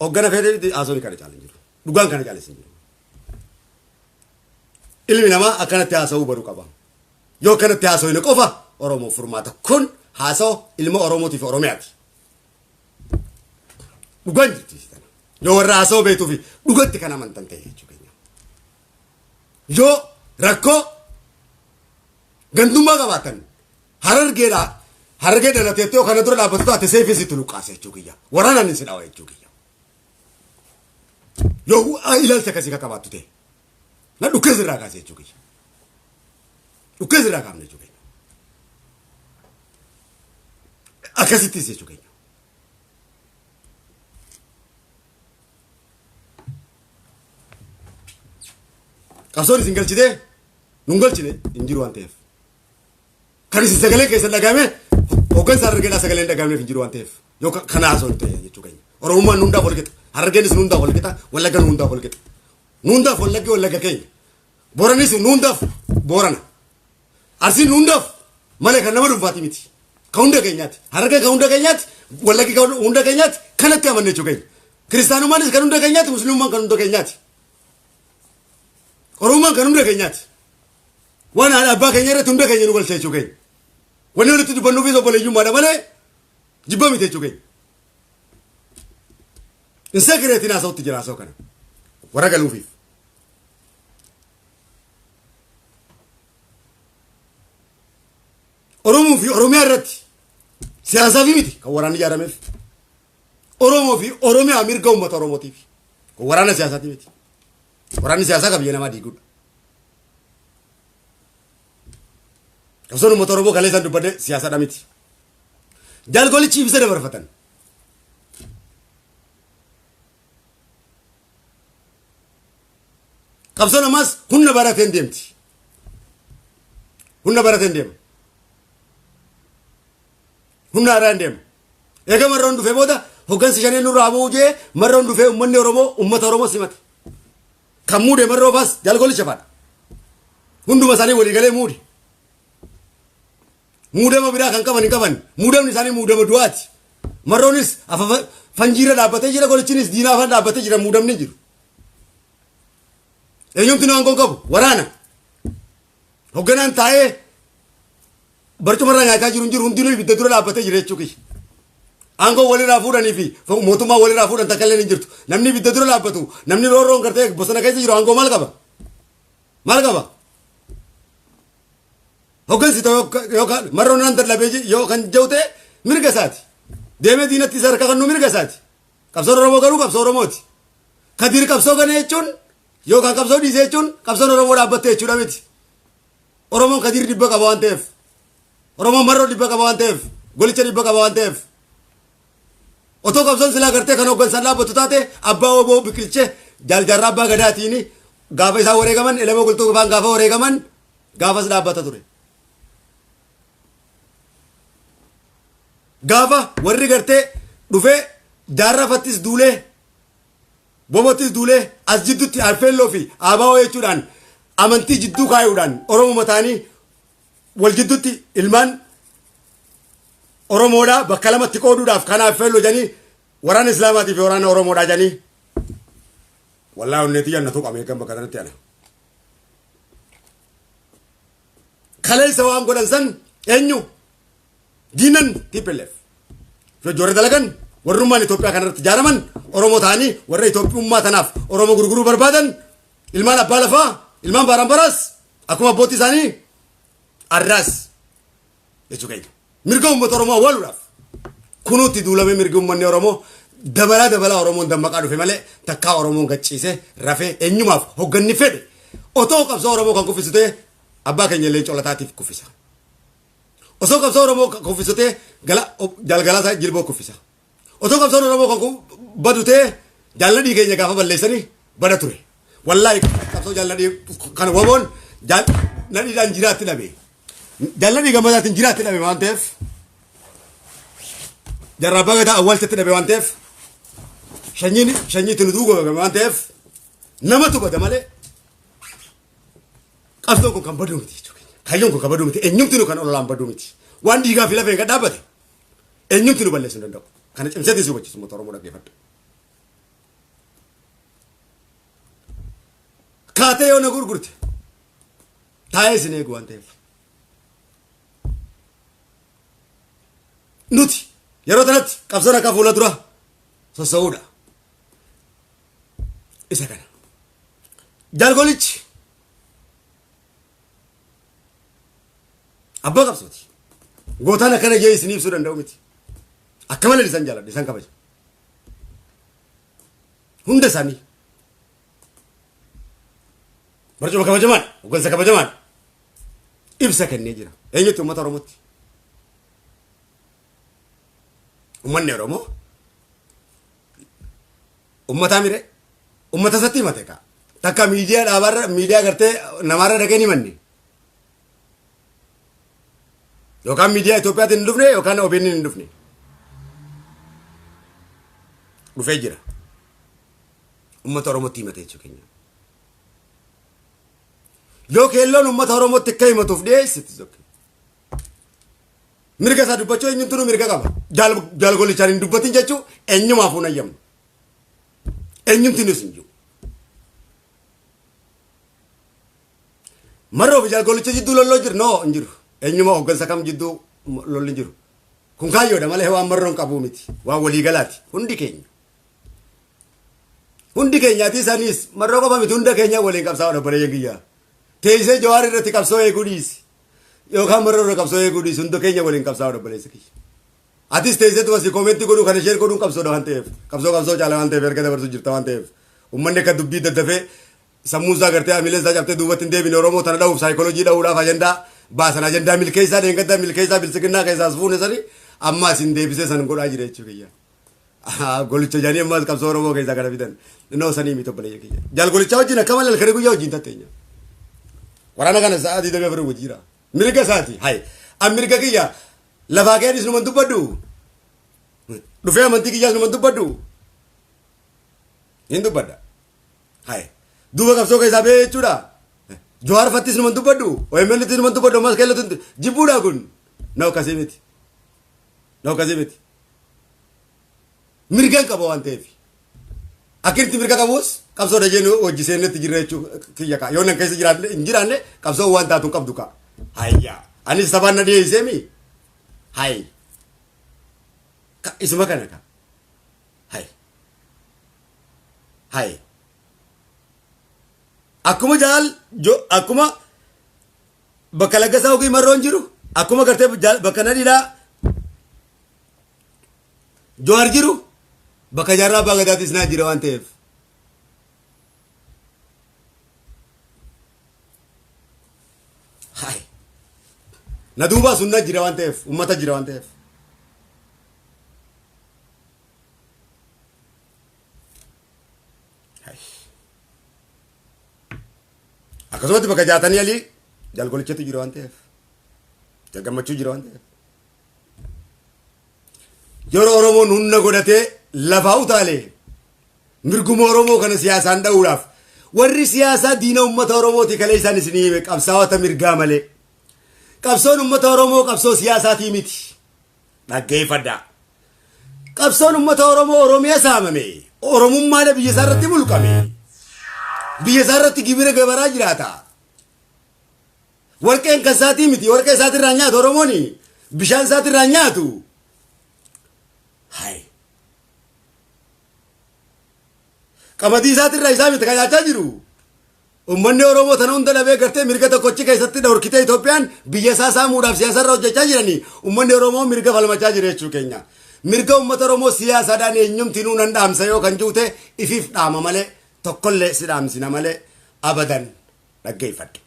S1: Hoggana feetee haasawni kana caala hin jiru. Dhugaan kana caala hin jiru. Ilmi namaa akkanatti haasawuu baruu qaba. Yoo akkanatti haasawine qofa Oromoof furmaata. Kun haasawa ilma Oromootiif Oromiyaati. Dhugaan jirti. Yoo warra haasawuu beektuu fi dhugatti kan amantan ta'e jechuudha. Yoo rakkoo gandummaa qabaatan harargeedhaa harargee dhalateettee yoo kana dura dhaabbattu taate seefii sitti luqqaasa jechuu kiyya. Waraanaan si dhawa jechuu kiyya. Yoo ilaalcha akkasii kan qabaattu ta'e. Na dhukkee sirraa kaase jechuu kiyya. Dhukkee sirraa kaafne jechuu keenya. Akkasittis jechuu keenya. Qabsoon isin galchitee nun galchine hin jiru waan ta'eef. Kan isin sagalee keessan dhagahame hooggansa harargeedhaa sagalee hin dhagahamneef hin jiru waan ta'eef. Yoo kana haasawnu ta'e jechuu keenya. Oromummaan nu hundaaf wal qixa. Harargeenis nu hundaaf wal qixa. Wallagga nu hundaaf wal qixa. Nu hundaaf wallaggi wallagga keenya. Booranis nu hundaaf boorana. Arsiin nu hundaaf malee kan nama dhuunfaati miti. Kan hunda keenyaati. Harargeen kan hunda keenyaati. Wallaggi kan hunda keenyaati. Kanatti amanne jechuu keenya. Kiristaanummaanis kan hunda keenyaati. Muslimummaan kan hunda keenyaati. Oromummaan kan hunda keenyaati. Waan haadha abbaa keenya irratti hunda keenya nu galcha jechuu keenya. Wanni walitti dubbannuufis obboleeyyummaadha malee jibba miti jechuu keenya. Insekireetiin haasa'utti jira haasa'u kana. Warra galuufiif. Oromoo fi Oromiyaa irratti siyaasaa fi miti kan waraanni ijaarameef. Oromoo fi Oromiyaa mirga uummata Oromootiif. Kun waraana siyaasaati miti. Waraanni siyaasaa kan biyya namaa diigudha. Qabsoon uummata Oromoo kaleessaan dubbadde siyaasaadha miti. Jaalgolichi ibsa dabarfatan. Qabsoon ammaas humna barateen deemti. Humna barateen deema. Humna haaraan deema. Eega marroon dhufee booda hoggansi shaneen nurraa bu'uu jee marroon dhufee uummanni Oromoo uummata Oromoo simate. Kan muude marroo faas jaalgolicha faadha. Hunduma isaanii walii galee muude. Muudama biraa kan qaban hin qaban. Muudamni isaanii muudama du'aati. Marroonis afafa fanjiirra dhaabbatee jira golichinis diinaa afaan dhaabbatee jira muudamni hin jiru. Eenyumti nu aangoon qabu waraana. Hogganaan taa'ee barcumarraa nyaataa jiru hin jiru hundinuu ibidda dura dhaabbatee jira jechuu kiyya. Aangoo walirraa fuudhanii fi mootummaa walirraa fuudhan takka illee hin jirtu. Namni ibidda dura dhaabbatu namni roorroon gartee bosona keessa jiru aangoo maal qaba? Maal qaba? Hoggansi yookaan marroon nan dadhabee yoo kan jiru ta'e mirga isaati. Deemee diinatti isa harka kennu mirga isaati. Qabsoon Oromoo garuu qabsoo Oromooti. Kadiir qabsoo gane jechuun yookaan qabsoo dhiise jechuun qabsoon Oromoo dhaabbatte jechuudha miti. Oromoon Kadiir dhibba qaba waan ta'eef. Oromoon marroo dhibba qaba waan ta'eef. Golicha dhibba qaba waan ta'eef. Otoo qabsoon silaa gartee kan hooggansaan dhaabbatu taate abbaa oboo biqilche jaaljaarraa abbaa gadaatiin gaafa isaan wareegaman elama gultuu faan gaafa wareegaman gaafas dhaabbata ture. Gaafa warri gartee dhufee jaarraa fattis duulee bobottis duulee as jidduutti alfeelloo fi abaa'oo jechuudhaan amantii jidduu kaayuudhaan Oromoo ta'anii wal jidduutti ilmaan Oromoodhaa bakka lamatti qooduudhaaf kana alfeelloo jedhanii waraana Islaamaatii fi waraana Oromoodhaa jedhanii wallaahi onneetii jannatu qabee kan bakka kanatti ana. Kaleessa waan godhan san eenyu diinan TPLF warra dalagan warrummaan Itoophiyaa kanarratti ijaaraman Oromoo ta'anii warra Itoophiyummaa tanaaf Oromoo gurguruu barbaadan ilmaan abbaa lafaa ilmaan baaraambaraas akkuma abbootii isaanii arraas jechuu keenya mirga uummata Oromoo awwaaluudhaaf kunuutti duulamee mirgi uummanni Oromoo dabalaa dabalaa Oromoon dammaqaa dhufe malee takkaa Oromoon gacciisee rafee eenyumaaf hogganni fedhe otoo qabsoo Oromoo kan kuffisu ta'e abbaa keenya Leencoo Lataatiif kuffisa. Osoo qabsoo Oromoo kan kuffisu ta'e jalgalaasaa jilboo kuffisa. Otoo qabsoon Oromoo kan badu ta'e jaalladhii keenya gaafa balleessanii bada ture. Wallaahi qabsoo jaalladhii kan waboon nadhiidhaan jiraatti dhabe. Jaalladhii gammadaatiin jiraatti dhabe waan ta'eef jarraa abbaa gadaa awwaalchatti dhabe waan ta'eef shanyiin shanyiitti nu duugame waan ta'eef namatu bada malee qabsoon kun kan baduu miti jechuudha. Kaayyoon kun kan baduu miti. Eenyumti nu kan ololaan baduu miti. Waan dhiigaa fi lafeen gad dhaabbate eenyumti nu balleessuu hin danda'u. Kana cimseetiin si hubachiisu uummata Oromoo dhaggeeffadhu. Kaatee yoo na gurgurte taa'ee isin eegu waan ta'eef. Nuti yeroo tanatti qabsoon akka fuula dura sossa'uudha. Isa kana. Jaalgolichi abbaa qabsooti. Gootaan akkana jee isin ibsuu danda'u miti. Akka malee isaan jaaladha isaan kabaja. Hunda isaanii. Barcuma kabajamaadha. Hoggansa kabajamaadha. Ibsa kennee jira. Eenyutti uummata Oromootti? Uummanni Oromoo uummataa mire uummata isatti himate kaa. Takka miidiyaa dhaabarra miidiyaa gartee namaarra dhaqee ni himanne. Yookaan miidiyaa Itoophiyaatiin hin dhufne yookaan OBN hin dhufne. Dhufee jira. Uummata Oromootti himate jechuu keenya. Yoo keelloon uummata Oromootti akka himatuuf dhiyeessiti sokke. Mirga isaa dubbachuu eenyumtu mirga qaba. Jaalgolichaan hin dubbatin jechuu eenyumaafuu hin hayyamnu. Eenyumti nus hin jiru. Marroo fi jaalgolicha jidduu lolloo jiru noo hin jiru. Eenyuma hooggansa kam jidduu lolli hin jiru. Kun kaayyoodha malee waan marroon qabuu miti. Waan waliigalaati. Hundi keenya. Hundi keenya ati isaaniis marroo qofa miti hunda keenya waliin qabsaa'uu obboleeyyan kiyya. Teessee jawaar irratti qabsoo eeguu dhiisi. Yookaan marroo irra qabsoo eeguu dhiisi hunda keenya waliin qabsaa'uu obboleessa kiyya. Atis teessee tuma si koomentii godhuu kana sheer godhuun qabsoodha waan ta'eef. Qabsoo qabsoo caala waan ta'eef erga dabarsu jirta waan ta'eef. Uummanni akka dubbii daddafee sammuu isaa gartee hamileen isaa cabtee duubatti hin deebine Oromoo tana dha'uuf saayikooloojii dha'uudhaaf ajandaa baasan ajandaa milkeessaa dheengaddaa milkeessaa biltsiginnaa keessaas fuune sani amma asin deebisee san godhaa jira jechuu kiyya. Golicha jedhanii ammas qabsoo Oromoo keessaa kana fidan. Innoo sanii miti obboleeyya kiyya. Jaal golichaa wajjin akka malee halkanii guyyaa wajjin tatteenya. Waraana kana sa'aatii 24 wajjin jira. Mirga isaati. Hay. An mirga kiyya lafaa keenis numan dubbadhu. Dhufee amantii kiyyaas numan dubbadhu. Hin dubbadha. Hay. Duuba qabsoo keessaa ba'ee jechuudha. Jawaar fattis numan dubbadhu. OMN ttis numan dubbadhu. Ammas keellatu jibbuudha kun. Na akkasii miti. Na akkasii miti. Mirga hin qaba waan ta'eef. Akka itti mirga qabus qabsoo dajee nu hojii seennetti jirra jechuu kiyya kaa. Yoo nan keessa jiraanne hin jiraanne qabsoo waan taatu hin qabdu kaa. Hayya. Anis sabaan na dhiyeessee mi? Hay. Isuma kana kaa. Hay. Hay. Akkuma jaal akkuma bakka laggasaa ogii marroon jiru akkuma gartee bakka nadhiidhaa Jawaar jiru bakka jaarraa abbaa gadaatis naa jira waan ta'eef. Hai. Na duubaa sun na jira waan ta'eef uummata jira waan ta'eef. Hai. Akkasumatti bakka jaatanii alii jalgolichatu jira waan ta'eef. Gammachuu jira waan ta'eef. Yeroo Oromoon humna godhatee lafaa utaalee mirguma Oromoo kana siyaasaan dha'uudhaaf warri siyaasaa diina uummata Oromooti kalee isaan isinii hime qabsaa'ota mirgaa malee. Qabsoon uummata Oromoo qabsoo siyaasaatii miti. Dhaggeeffadhaa. Qabsoon uummata Oromoo Oromiyaa saamame. Oromummaadha biyya isaa irratti mulqame. Biyya isaa irratti gibira gabaraa jiraata. Warqeen kan isaatii miti. Warqee isaatirraa nyaatu Oromooni. Bishaan isaatirraa nyaatu. Hai. Qamadii isaatirraa isaa miti kan nyaachaa jiru. Uummanni Oromoo tana hunda dhabee gartee mirga tokkochi keessatti dhorkitee Itoophiyaan biyya isaa saamuudhaaf siyaasarra hojjechaa jiranii uummanni Oromoo mirga falmachaa jira jechuu keenya. Mirga uummata Oromoo siyaasaadhaan eenyumtinuu nan dhaamsa yoo kan juute ifiif dhaama malee tokkollee si dhaamsina malee abadan dhaggeeffadhu.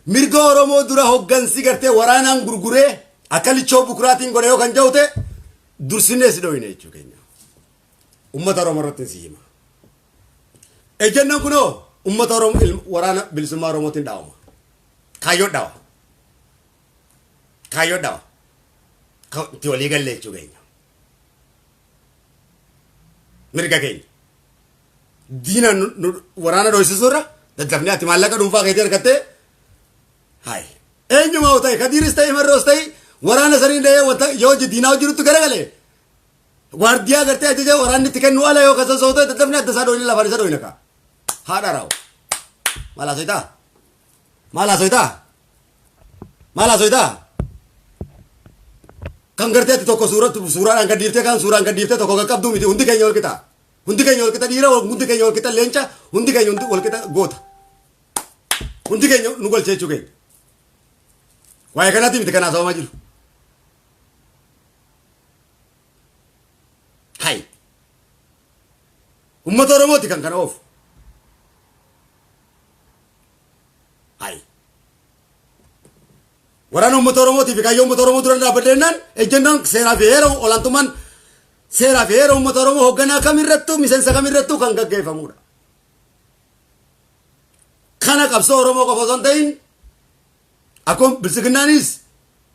S1: Mirga Oromoo dura hoggansi gartee waraanaan gurguree akka lichoo bukuraatiin godhe yoo kan ja'ute dursinee si dhoyne jechuu keenya. Uummata Oromoo irratti si hima. Ejjennoon kunoo uummata Oromoo waraana bilisummaa Oromootiin dhaawama. Kaayyoon dhaawa. Kaayyoo dhawa. Itti walii galle jechuu keenya. Mirga keenya. Diina waraana dhoysisuu irra daddafnee ati maallaqa dhuunfaa keetii argattee hayi. Eenyumaa yoo ta'e Kadiiris ta'e Marroos ta'e waraana saniin dhahee wanta yoo diinaa hojii garagale waardiyaa gartee ajaja waraanni itti kennu ala yoo kasa soo ta'e daddafnee adda isaa dhoyne lafaan isa dhoyne kaa. Haadha raawu. Maal haasoitaa? Maal haasoitaa? Maal haasoitaa? Kan gartee ati tokko suuraadhaan gad dhiiftee kan suuraan gad dhiiftee tokko qaqqabduu miti hundi keenya wal qixa. Hundi keenya wal qixa dhiira, hundi keenya wal qixa leenca, hundi keenya hundi wal qixa goota. Hundi keenya nu galchee jechuu keenya. Waa'ee kanaati miti kan haasawamaa jiru. Hai. Uummata Oromooti kan kana oofu. Hai. Waraana uummata Oromootii fi kaayyoo uummata Oromoo dura dhaabbadheennaan ejjennoon seeraa fi heera olaantummaan seeraa fi heera uummata Oromoo hoogganaa kamirrattuu miseensa kamirrattuu kan gaggeeffamudha. Kana qabsoo Oromoo qofa osoo hin ta'in akkuma biltsiginnaanis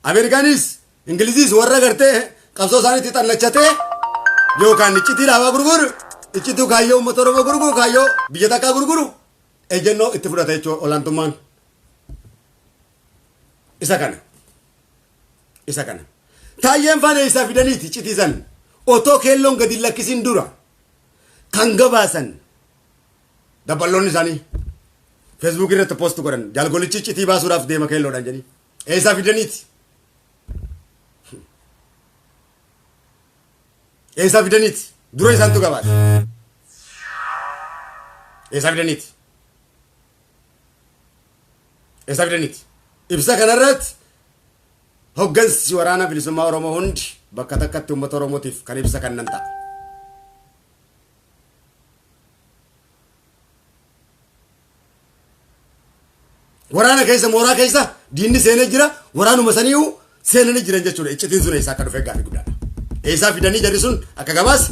S1: Ameerikaanis Ingiliziis warra gartee qabsoo isaaniitti xannachatee yookaan iccitii dhaabaa gurguru iccituu kaayyoo uummata Oromoo gurguru kaayyoo biyya takkaa gurguru ejjennoo itti fudhata jechuudha olaantummaan. Isa kana. Isa kana. Taayyeen faana eessaa fidaniiti iccitii san otoo keelloon gadi hin lakkisin dura kan gabaasan dabballoonni isaanii feesbuuk irratti post godhan jaalgolichi iccitii baasuudhaaf deema keelloodhaan jedhanii eessaa fidaniiti. Eessaa fidaniiti? Dura isaantu gabaase. Eessaa fidaniiti? Eessaa fidaniiti? Ibsa kanarratti hoggansi waraana bilisummaa Oromoo hundi bakka takkatti uummata Oromootiif kan ibsa kennan ta'a. Waraana keessa mooraa keessa diinni seenee jira waraanuma saniihu seenanii jiran jechuudha. Iccitiin sun eessaa akka dhufe gaaffii guddaadha. Eessaa fidanii jarri sun akka gabaas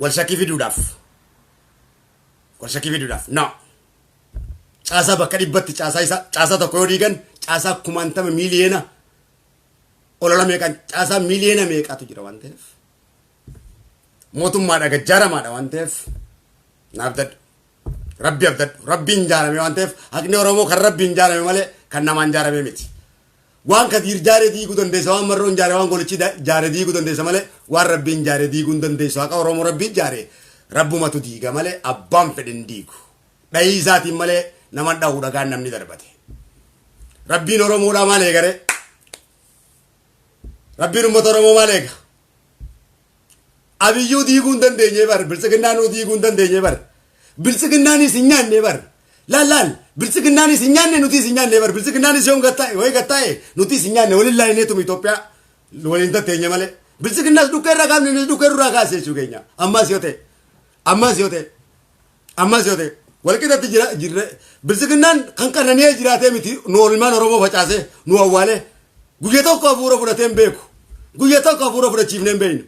S1: wal shakkii fiduudhaaf. Wal shakkii fiduudhaaf. No. Caasaa bakka dhibbatti caasaa isaa caasaa tokko yoo diigan caasaa kumaantama miiliyoona olola meeqaan caasaa miiliyoona meeqaatu jira waan ta'eef. Mootummaadha gajjaaramaadha waan ta'eef naaf dadhu. Rabbi abdadhu. Rabbiin jaarame waan ta'eef haqni Oromoo kan Rabbiin jaarame malee kan namaan jaarame miti. Waan Kadiir jaare diiguu dandeessa, waan Marroon jaare, waan Golichi jaare diiguu dandeessa malee waan Rabbiin jaare diiguu hin dandeessu. Haqa Oromoo Rabbiin jaare Rabbumatu diiga malee abbaan fedhe hin diigu. Dhahii isaatiin malee nama dhahu dhagaan namni darbate. Rabbiin Oromoodhaa maal eegaree? Rabbiin uummata Oromoo maal eega? Abiyyuu diiguu hin dandeenye bar biltsiginnaanuu diiguu hin dandeenye bar biltsiginnaanis hin nyaanne bar laal laal biltsiginnaanis hin nyaanne nutis hin nyaanne bar biltsiginnaanis yoom gattaa'e wayi gattaa'e nutis hin nyaanne waliin laayineetum Itoophiyaa waliin tatteenye malee biltsiginnaas dhukkee irraa kaafne nutis dhukkee irraa kaase jechuu keenya ammas yoo ta'e ammas yoo ta'e ammas yoo ta'e walqixatti jira jirre biltsiginnaan kan qanani'ee jiraatee miti nu olmaan Oromoo facaasee nu awwaalee guyya tokko hafuura fudhatee hin beeku guyya tokko hafuura fudhachiifnee hin beeknu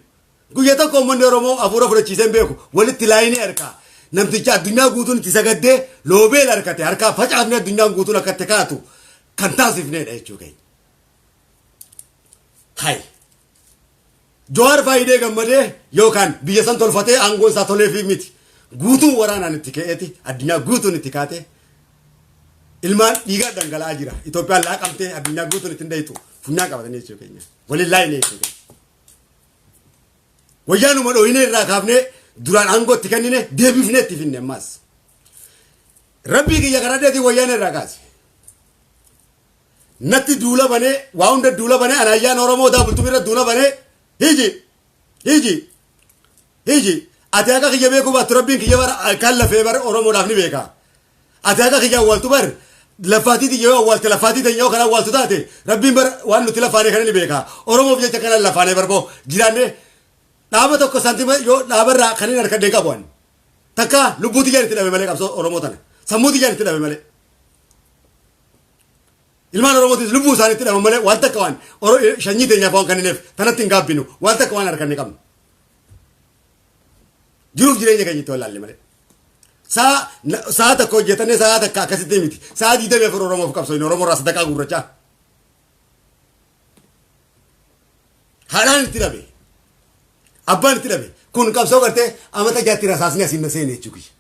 S1: guyya tokko uummanni Oromoo hafuura fudhachiisee hin beeku walitti laayinee harkaa namticha addunyaa guutuun itti sagaddee loobeel harkate harkaa facaafnee addunyaan guutuun akka itti kaatu kan taasifneedha jechuu keenya. Hayi. Jawaar faayidee gammadee yookaan biyya san tolfatee aangoon isaa toleefii miti. Guutuun waraanaan itti ka'eeti addunyaa guutuun itti kaate ilmaan dhiigaa dhangala'aa jira. Itoophiyaan laaqamtee addunyaa guutuun ittiin dhayitu funyaan qabatanii jechuu keenya. Waliin laayinee jechuu keenya. Wayyaanuma dhooyinee irraa kaafnee duraan aangoo itti kennine deebifnee itti finne ammaas. Rabbii kiyya karaa wayyaanee irraa kaase. Natti duula banee waa hunda duula banee ana ayyaana Oromoo daa bultum irra duula banee hiji hiji hiji ati akka kiyya beekuu baattu rabbiin kiyya bara kan lafee bara Oromoodhaaf ni beeka. Ati akka kiyya awwaaltu bar lafaatii tiyya yoo awwaalte lafaatii teenya yoo kan awwaaltu taate rabbiin bar waan nuti lafaanee kana ni beeka. Oromoof jecha kana lafaanee barboo jiraannee dhaaba tokko saantima yoo dhaabarraa kan hin harkadhee qabu ani. Takka lubbuu tiyyaan itti dhabe malee qabsoo Oromoo tana. Sammuu tiyyaan itti dhabe malee. Ilmaan Oromootis lubbuu isaanii itti dhaban malee waan takka waan sanyii teenyaaf waan kennineef tanatti hin gaabbinu waan takka waan harkanne qabnu. Jiruuf jireenya keenya itti wallaalle malee. Sa'a tokko hojjetannee sa'a takka akkasitti miti. Sa'a 24 Oromoof qabsoofne, Oromoo irraa sadaqaa guurrachaa. Haadhaan itti dhabe. Abbaan itti dhabe. Kun qabsoo gartee amata jaatti rasaasni asiin na seene jechuu kiyya.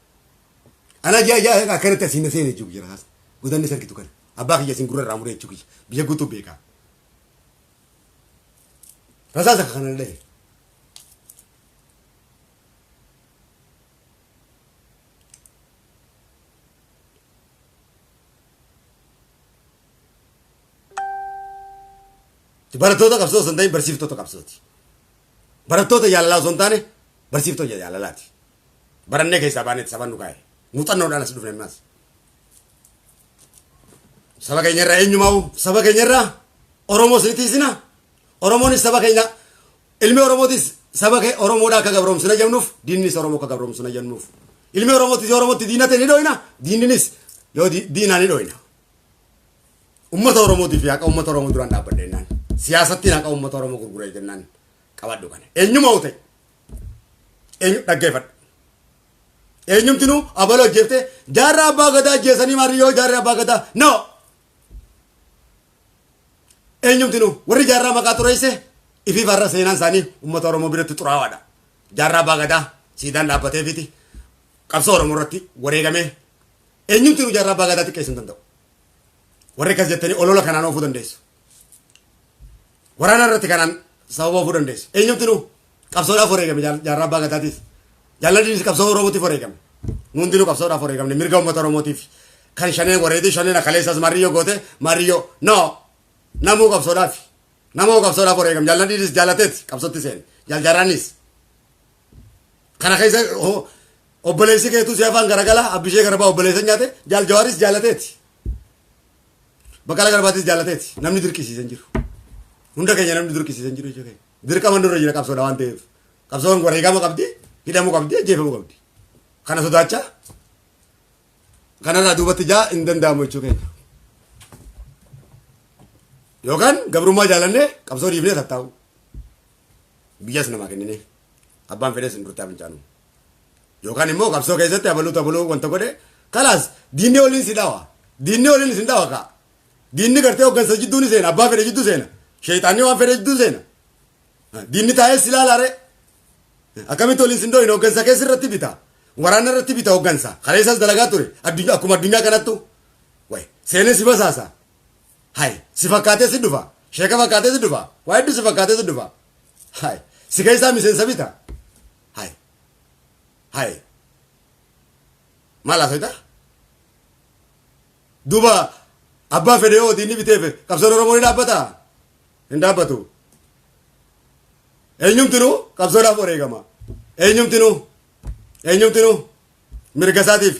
S1: Ana ji'a ji'a akkanatti asiin na seene jechuu kiyya rasaasni. Godanni sarkitu kana. Abbaa kiyya asiin gurra irraa muree jechuu kiyya. Biyya guutuu beekaa. Rasaasa kana dhahe. Barattoota qabsoo osoo hin ta'in barsiiftoota qabsooti. Barattoota jaalalaa osoo hin taane barsiiftoota jaalalaati. Barannee keessaa baaneeti saban nu kaa'e. Muuxannoodhaan as dhufne ammas. Saba keenya irraa eenyumaa'u saba keenya irraa Oromoos ni tiisina. Oromoonis saba keenya, ilmi Oromootis saba kee Oromoodhaa akka gabroomsina jennuuf, diinnis Oromoo akka gabroomsina jennuuf. Ilmi Oromootis yoo Oromootti diina ta'e ni dhooyna, diinninis yoo diinaa ni dhooyna. Uummata Oromootiif haqa uummata Oromoo duraan dhaabbadha jennaan. Siyaasattiin haqa uummata Oromoo gurguree jennaan qabadhu kana. Eenyuma ta'e eenyu dhaggeeffadhu. Eenyumtinuu abaloo ajjeeftee jaarraa abbaa gadaa ajjeesanii maarri yoo jaarraa abbaa gadaa no. Eenyumtinuu warri jaarraa maqaa xureesse ifiif har'a seenaan isaanii uummata Oromoo biratti xuraawaadha. Jaarraa abbaa gadaa siidaan dhaabbateefiti qabsoo Oromoo irratti wareegamee eenyumtinuu jaarraa abbaa gadaa xiqqeessuu hin danda'u. Warri akkas jettanii olola kanaan oofuu dandeessu. Waraana irratti kanaan sababa oofuu dandeessu. Eenyumtinuu qabsoodhaaf wareegame jaarraa abbaa gadaatis. Jaalladhiinis qabsoo Oromootiif wareegame. Nu hundinuu qabsoodhaaf wareegamne mirga uummata Oromootiif. Kan shanee wareedii shaneen akkaleessas mariyyoo goote mariyyoo no namuu qabsoodhaaf namuu qabsoodhaaf wareegame. Jaalladhiinis jaalateeti qabsootti seene. Jaaljaaraanis. Kana keessa obboleessi keetuu si afaan garagala abbishee garbaa obboleessa nyaate jaal jawaaris jaalateeti. Baqqalaa Garbaatis jaalateeti. Namni dirqisiise hin jiru. Hunda keenya namni dirqisiise hin jiru jechuudha. Dirqama nurra jira qabsoodha waan ta'eef. Qabsoon wareegama qabdi, hidhamuu qabdi, ajjeefamuu qabdi. Kana sodaachaa kanarraa duubatti jaa hin danda'amu jechuu keenya. Yookaan gabrummaa jaalannee qabsoo dhiifnee tattaa'u. Biyyas namaa kenninee abbaan fedhes hin durtaa fincaanu. Yookaan immoo qabsoo keessatti abaluutu abaluu wanta godhe kalaas diinni waliin si dhawa. Diinni waliin isin dhawa kaa. Diinni gartee hoggansa jidduu ni seena, abbaa fedhe jidduu seena. Sheexaanni waan fedhe jidduu seena. Diinni taa'ee si ilaalaare. Akkamitti waliin sin dhoyne hoggansa keessa irratti bita. Waraana irratti bita hoggansa. Kaleessas dalagaa ture. Addunyaa akkuma addunyaa kanattu. Wayi seenee si basaasa. Hay si fakkaatee si dhufa. Sheeka fakkaatee si dhufa. Waa hedduu si fakkaatee si dhufa. Hay si keessaa miseensa bita. Hay hay maal haasofta? Duuba abbaa fedhe yoo diinni biteef qabsoon Oromoo ni dhaabbata? Hin dhaabbatu. Eenyumtinuu qabsoodhaaf wareegama. Eenyumtinuu mirga isaatiif.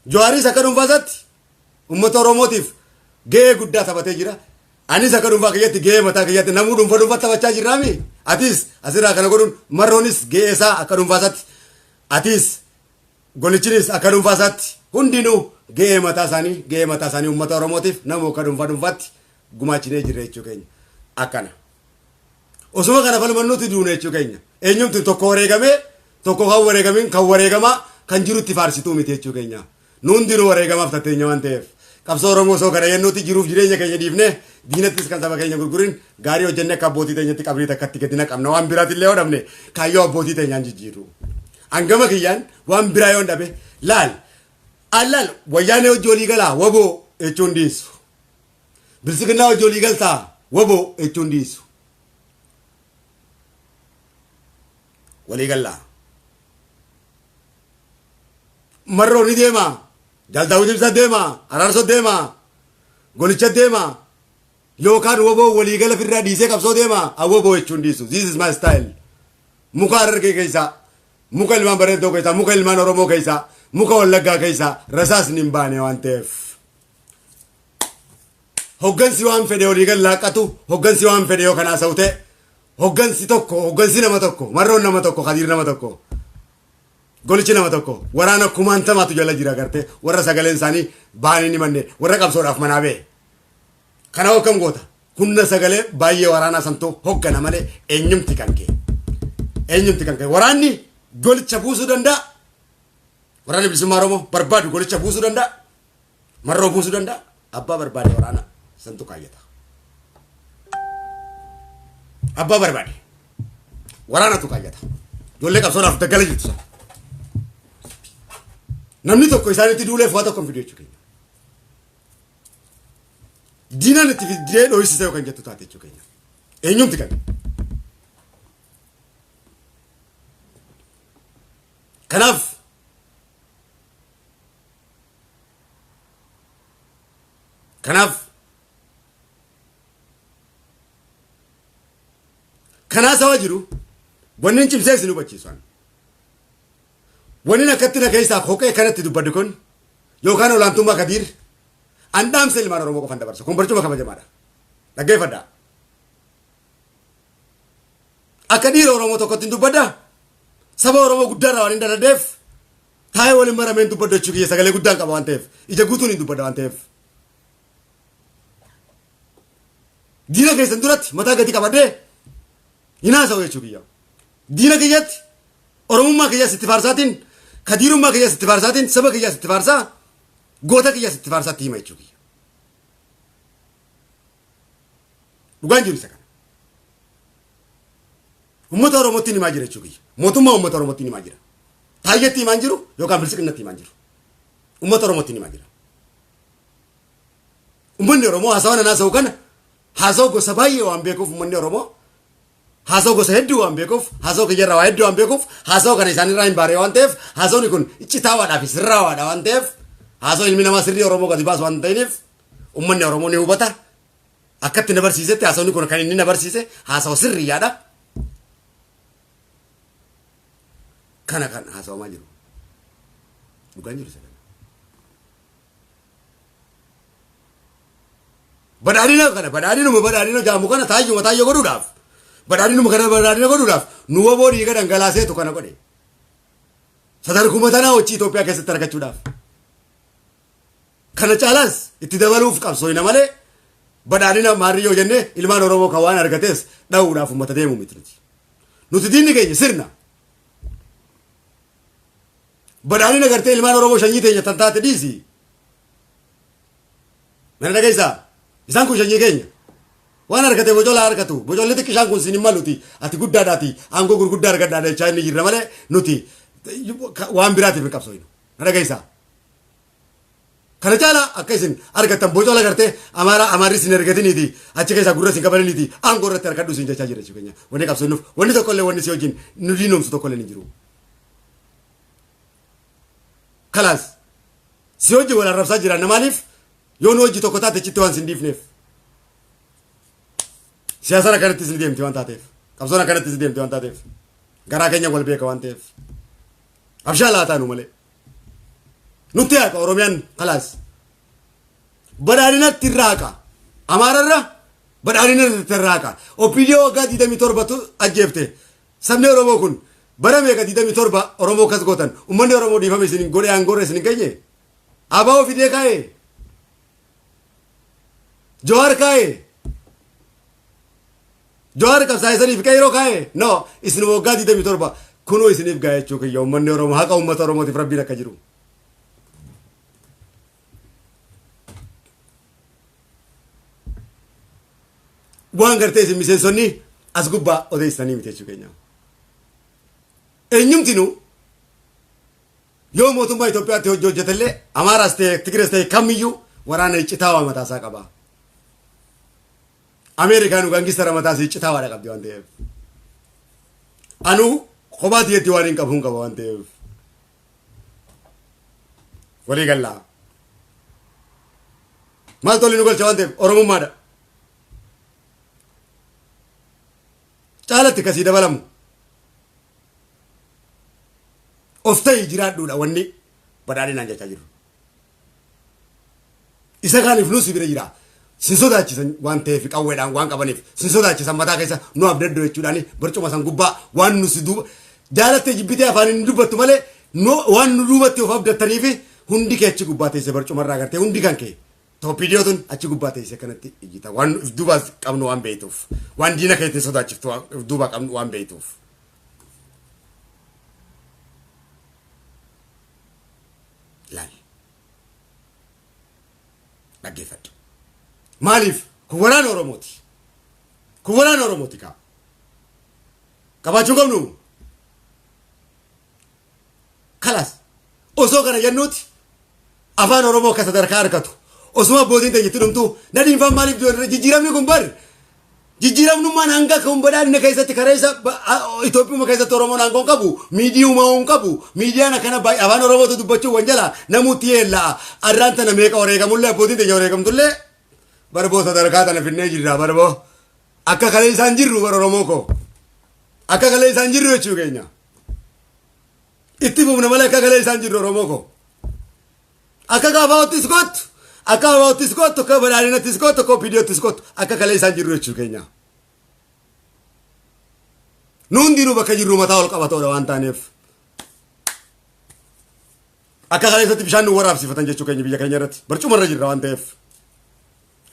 S1: Jawaaris akka dhuunfaa isaatti uummata Oromootiif gahee guddaa taphatee jira. Anis akka dhuunfaa kiyyatti gahee mataa kiyyatti namuu dhuunfa dhuunfa taphachaa jirraami. Atis asirraa kana godhuun marroonis gahee isaa akka dhuunfaa isaatti atis Golichinis akka dhuunfaa isaatti hundinuu gahee mataa isaanii uummata Oromootiif namuu akka dhuunfaa dhuunfaatti gumaachinee jirra jechuu keenya. Akkana. Osuma kana falmannuutti duune jechuu keenya. Eenyumti tokko wareegamee tokko kan wareegamin kan wareegamaa kan jirutti faarsituu miti jechuu keenya. Nu hundinuu wareegamaaf tatteenya waan ta'eef. Qabsoo Oromoo osoo kana jennuutti jiruuf jireenya keenya dhiifnee diinattis kan saba keenya gurgurin gaarii hojjennee akka abbootii teenyatti qabrii takkatti gadi naqamna waan biraatillee yoo dhabne kaayyoo abbootii teenyaan jijjiirru. Hangama kiyyaan waan biraa yoon dhabe laal allaal wayyaanee hojii olii galaa waboo jechuun dhiisu. Bilisiginnaa hojii olii galtaa waboo jechuun dhiisu. Walii gallaa. Marroo ni deema. Jaal Daawit Ibsaa deema. Araarsoo deema. Golicha deema. Yookaan waboo waliigala firraa dhiisee qabsoo deema. Waboo jechuun dhiisu. This is my style. Muka Harargee keessaa, muka ilmaan Bareeddoo keessaa, muka ilmaan Oromoo keessaa, muka Wallaggaa keessaa rasaasni hin baane waan ta'eef. Hoggansi waan fedhe walii gad laaqqatu, hoggansi waan fedhe yoo kan haasa'u ta'e, hoggansi tokko, hoggansi nama tokko, marroon nama tokko, kadiir nama tokko, golichi nama tokko, waraana kumaantamaatu jala jira gartee warra sagaleen isaanii baanii ni manne, warra qabsoodhaaf manaa ba'e. Kana hokkam goota? Humna sagalee baay'ee waraanaa santuu hoggana malee eenyumti kan kee. Eenyumti kan kee. Waraanni golicha buusuu danda'a. Waraanni Bilisummaa Oromoo barbaadu golicha buusuu danda'a. Marroo buusuu danda'a. Abbaa barbaade waraana santu kaayyata. Abbaa barbaade waraanatu kaayyata. Ijoollee qabsoodhaaf daggala jirtu sana. Namni tokko isaanitti duuleef waa tokko hin fidu jechuu keenya. Diinaan itti fidee dho'isisa yoo kan jettu taate jechuu keenya. Eenyumti kan. Kanaaf kanaaf kanaa sawa jiru wanni hin cimsee isin hubachiisu an. Wanni akkatti na keessaa koqee kanatti dubbadhu kun yookaan olaantummaa Kadiir an dhaamsa ilmaan Oromoo qofan dabarsa. Kun barcuma kabajamaadha. Dhaggeeffadhaa. Akka dhiira Oromoo tokkotti hin dubbadha. Saba Oromoo guddaarraa waan hin daladheef taa'ee waliin marameen dubbadhu jechuu kiyya sagalee guddaan qaba waan ta'eef ija guutuun hin dubbadha waan ta'eef. Diina keessan duratti mataa gadi qabadhee hin haasa'u jechuu kiyya. Diina kiyyatti Oromummaa kiyyaas itti faarsaatiin, kadiirummaa kiyyaas itti faarsaatiin, saba kiyyaas itti faarsaa, goota kiyyaas itti faarsaatti hima jechuu kiyya. Dhugaan jiru isa kana. Uummata Oromootti himaa jira jechuu kiyya. Mootummaa uummata Oromootti himaa jira. Taayyetti himaa hin jiru yookaan bilisiqinnatti himaa hin jiru. Uummata Oromootti himaa jira. Uummanni Oromoo haasawa nan haasa'u kana haasawa gosa baay'ee waan beekuuf, uummanni Oromoo haasawa gosa hedduu waan beekuuf, haasawa kiyyarraa waa hedduu waan beekuuf, haasawa kana isaanirraa hin baaree waan ta'eef, haasawni kun iccitaawaadhaa fi sirraawaadha waan ta'eef, haasawa ilmi namaa sirrii Oromoo gadi baasu waan ta'iniif uummanni Oromoo ni hubata. Akkatti na barsiisetti haasawni kun kan inni na barsiise haasawa sirriidha. Kana kan haasawamaa jiru. Dhugaan jiru isa kana. Badhaadhina kana badhaadhinuma badhaadhina jaamu kana taayyuma taayyoo godhuudhaaf, badhaadhinuma kana badhaadhina godhuudhaaf nu waboo dhiiga dhangalaaseetu kana godhe. Sadarkuma tanaa hojii Itoophiyaa keessatti argachuudhaaf. Kana caalaas itti dabaluuf qabsooyna malee badhaadhina maarrii yoo jenne ilmaan Oromoo kan waan argates dha'uudhaaf uummata deemu miti nuti. Nuti diinni keenya sirna. Badhaadhina gartee ilmaan Oromoo shanyii teenya tan taate dhiisi. Mana dhageessaa? Isaan kun shanyii keenya. Waan argate bocola argatu. Bocolli xiqqishaan kun siin hin maluti. Ati guddaadhaati. Aangoo gurguddaa argadhaa jechaa inni jirra malee nuti waan biraatiif hin qabsooynu. Na dhageessaa? Kana caalaa akka isin argattan bocola gartee Amaaraa Amaarri isin argatiniiti achi keessaa gurra isin qabaniniiti aangoo irratti argadhu isin jechaa jira jechuu keenya. Wanni qabsooynuuf wanni tokkollee wanni si wajjin nu diinoomsu tokkollee hin jiru. Kalaas si wajjin wal arrabsaa jiraanna, maaliif yoo nu hojii tokko taate achitti waan sin dhiifneef. Siyaasaan akkanattis ni deemti waan taateef. Qabsoon akkanattis ni deemti waan taateef. Garaa keenya wal beeka waan ta'eef. Abshaa laataa nu malee. Nutti haqa Oromiyaan kalaas. Badhaadhinatti irraa haqa. Amaararra badhaadhinatti irraa haqa. OPDO waggaa 27tu ajjeefte. Sabni Oromoo kun bara meeqa 27 Oromoo akkas gootan? Uummanni Oromoo dhiifama isin godhee aangoo irra isin hin geenye. ABO fidee kaa'ee. Jawaar kaa'ee. Jawaar qabsaa'isaniif qeeroo kaa'ee. No, isin waggaa 27 kunoo isiniif ga'a jechuu kiyya. Uummanni Oromoo haqa uummata Oromootiif rabbiin akka jiru. Waan gartee isin miseensonni as gubbaa odeessanii miti jechuu keenya. Eenyumtinu yoo mootummaa Itoophiyaatti hojii hojjetellee, Amaaraas ta'e Tigirees ta'e kamiyyuu, waraana iccitaawaa mataasaa qaba. Ameerikaan gangistara mataas iccitaawaadha qabdi waan ta'eef. Anuu kophaa tiyeetti waan hin qabu hin qaba waan ta'eef. Walii gallaa. Maal tolli nu galcha waan ta'eef Oromummaadha. Caalatti kasii dabalamu. Of ta'ii jiraadhuudha wanni badhaadhinaan jechaa jiru. Isa kaaniif nu si bira jira. Sin sodaachisan waan ta'eef, qawweedhaan waan qabaniif sin sodaachisan, mataa keessa nu abdaddu jechuudhaan barcuma san gubbaa waan nu si duuba jaalattee jibbitee afaan hin dubbattu malee waan nu duubatti of abdattaniif hundi kee achi gubbaa teessee barcumarraa gartee hundi kan kee Tooppiidiyoo tun achi gubbaa teessee kanatti iyyita, waan if duubaa qabnu waan beektuuf, waan diina keetiin sodaachiftu waan if duubaa qabnu waan beektuuf. Laal. Dhaggeeffadhu. Maaliif? Kun waraana Oromooti. Kun waraana Oromooti kaa. Qabaachuu qabnu. Kalaas. Osoo kana jennuuti afaan Oromoo akka sadarkaa argatu. Osuma abbootiin teenya itti dhumtu nadhiinfaan maaliif jijjiiramni kun bar jijjiiramnummaan hanga kun badhaadhina keessatti karaa isa Itoophiyuma keessatti Oromoon aangoo hin qabu miidiyumaa hin qabu miidiyaan akkana baay'ee afaan Oromootu dubbachuu wanjala namuutti yeella'a arraan tana meeqa wareegamullee abbootiin teenya wareegamtullee barboo sadarkaa tana finnee jirra barboo akka kalee isaan jirru bar Oromoo koo akka kalee isaan jirru jechuu keenya itti fufna malee akka kalee isaan jirru Oromoo koo. Akka gaafaa'ottis kottu, akka abaa'ottis kottu, akka badhaadhinattis kottu, akka OPDOttis kottu, akka kalee isaan jirru jechuu keenya. Nu hundinuu bakka jirru mataa ol qabatoodha waan taaneef. Akka kaleessatti bishaan nu waraabsifatan jechuu keenya biyya keenya irratti barcuma irra jirra waan ta'eef.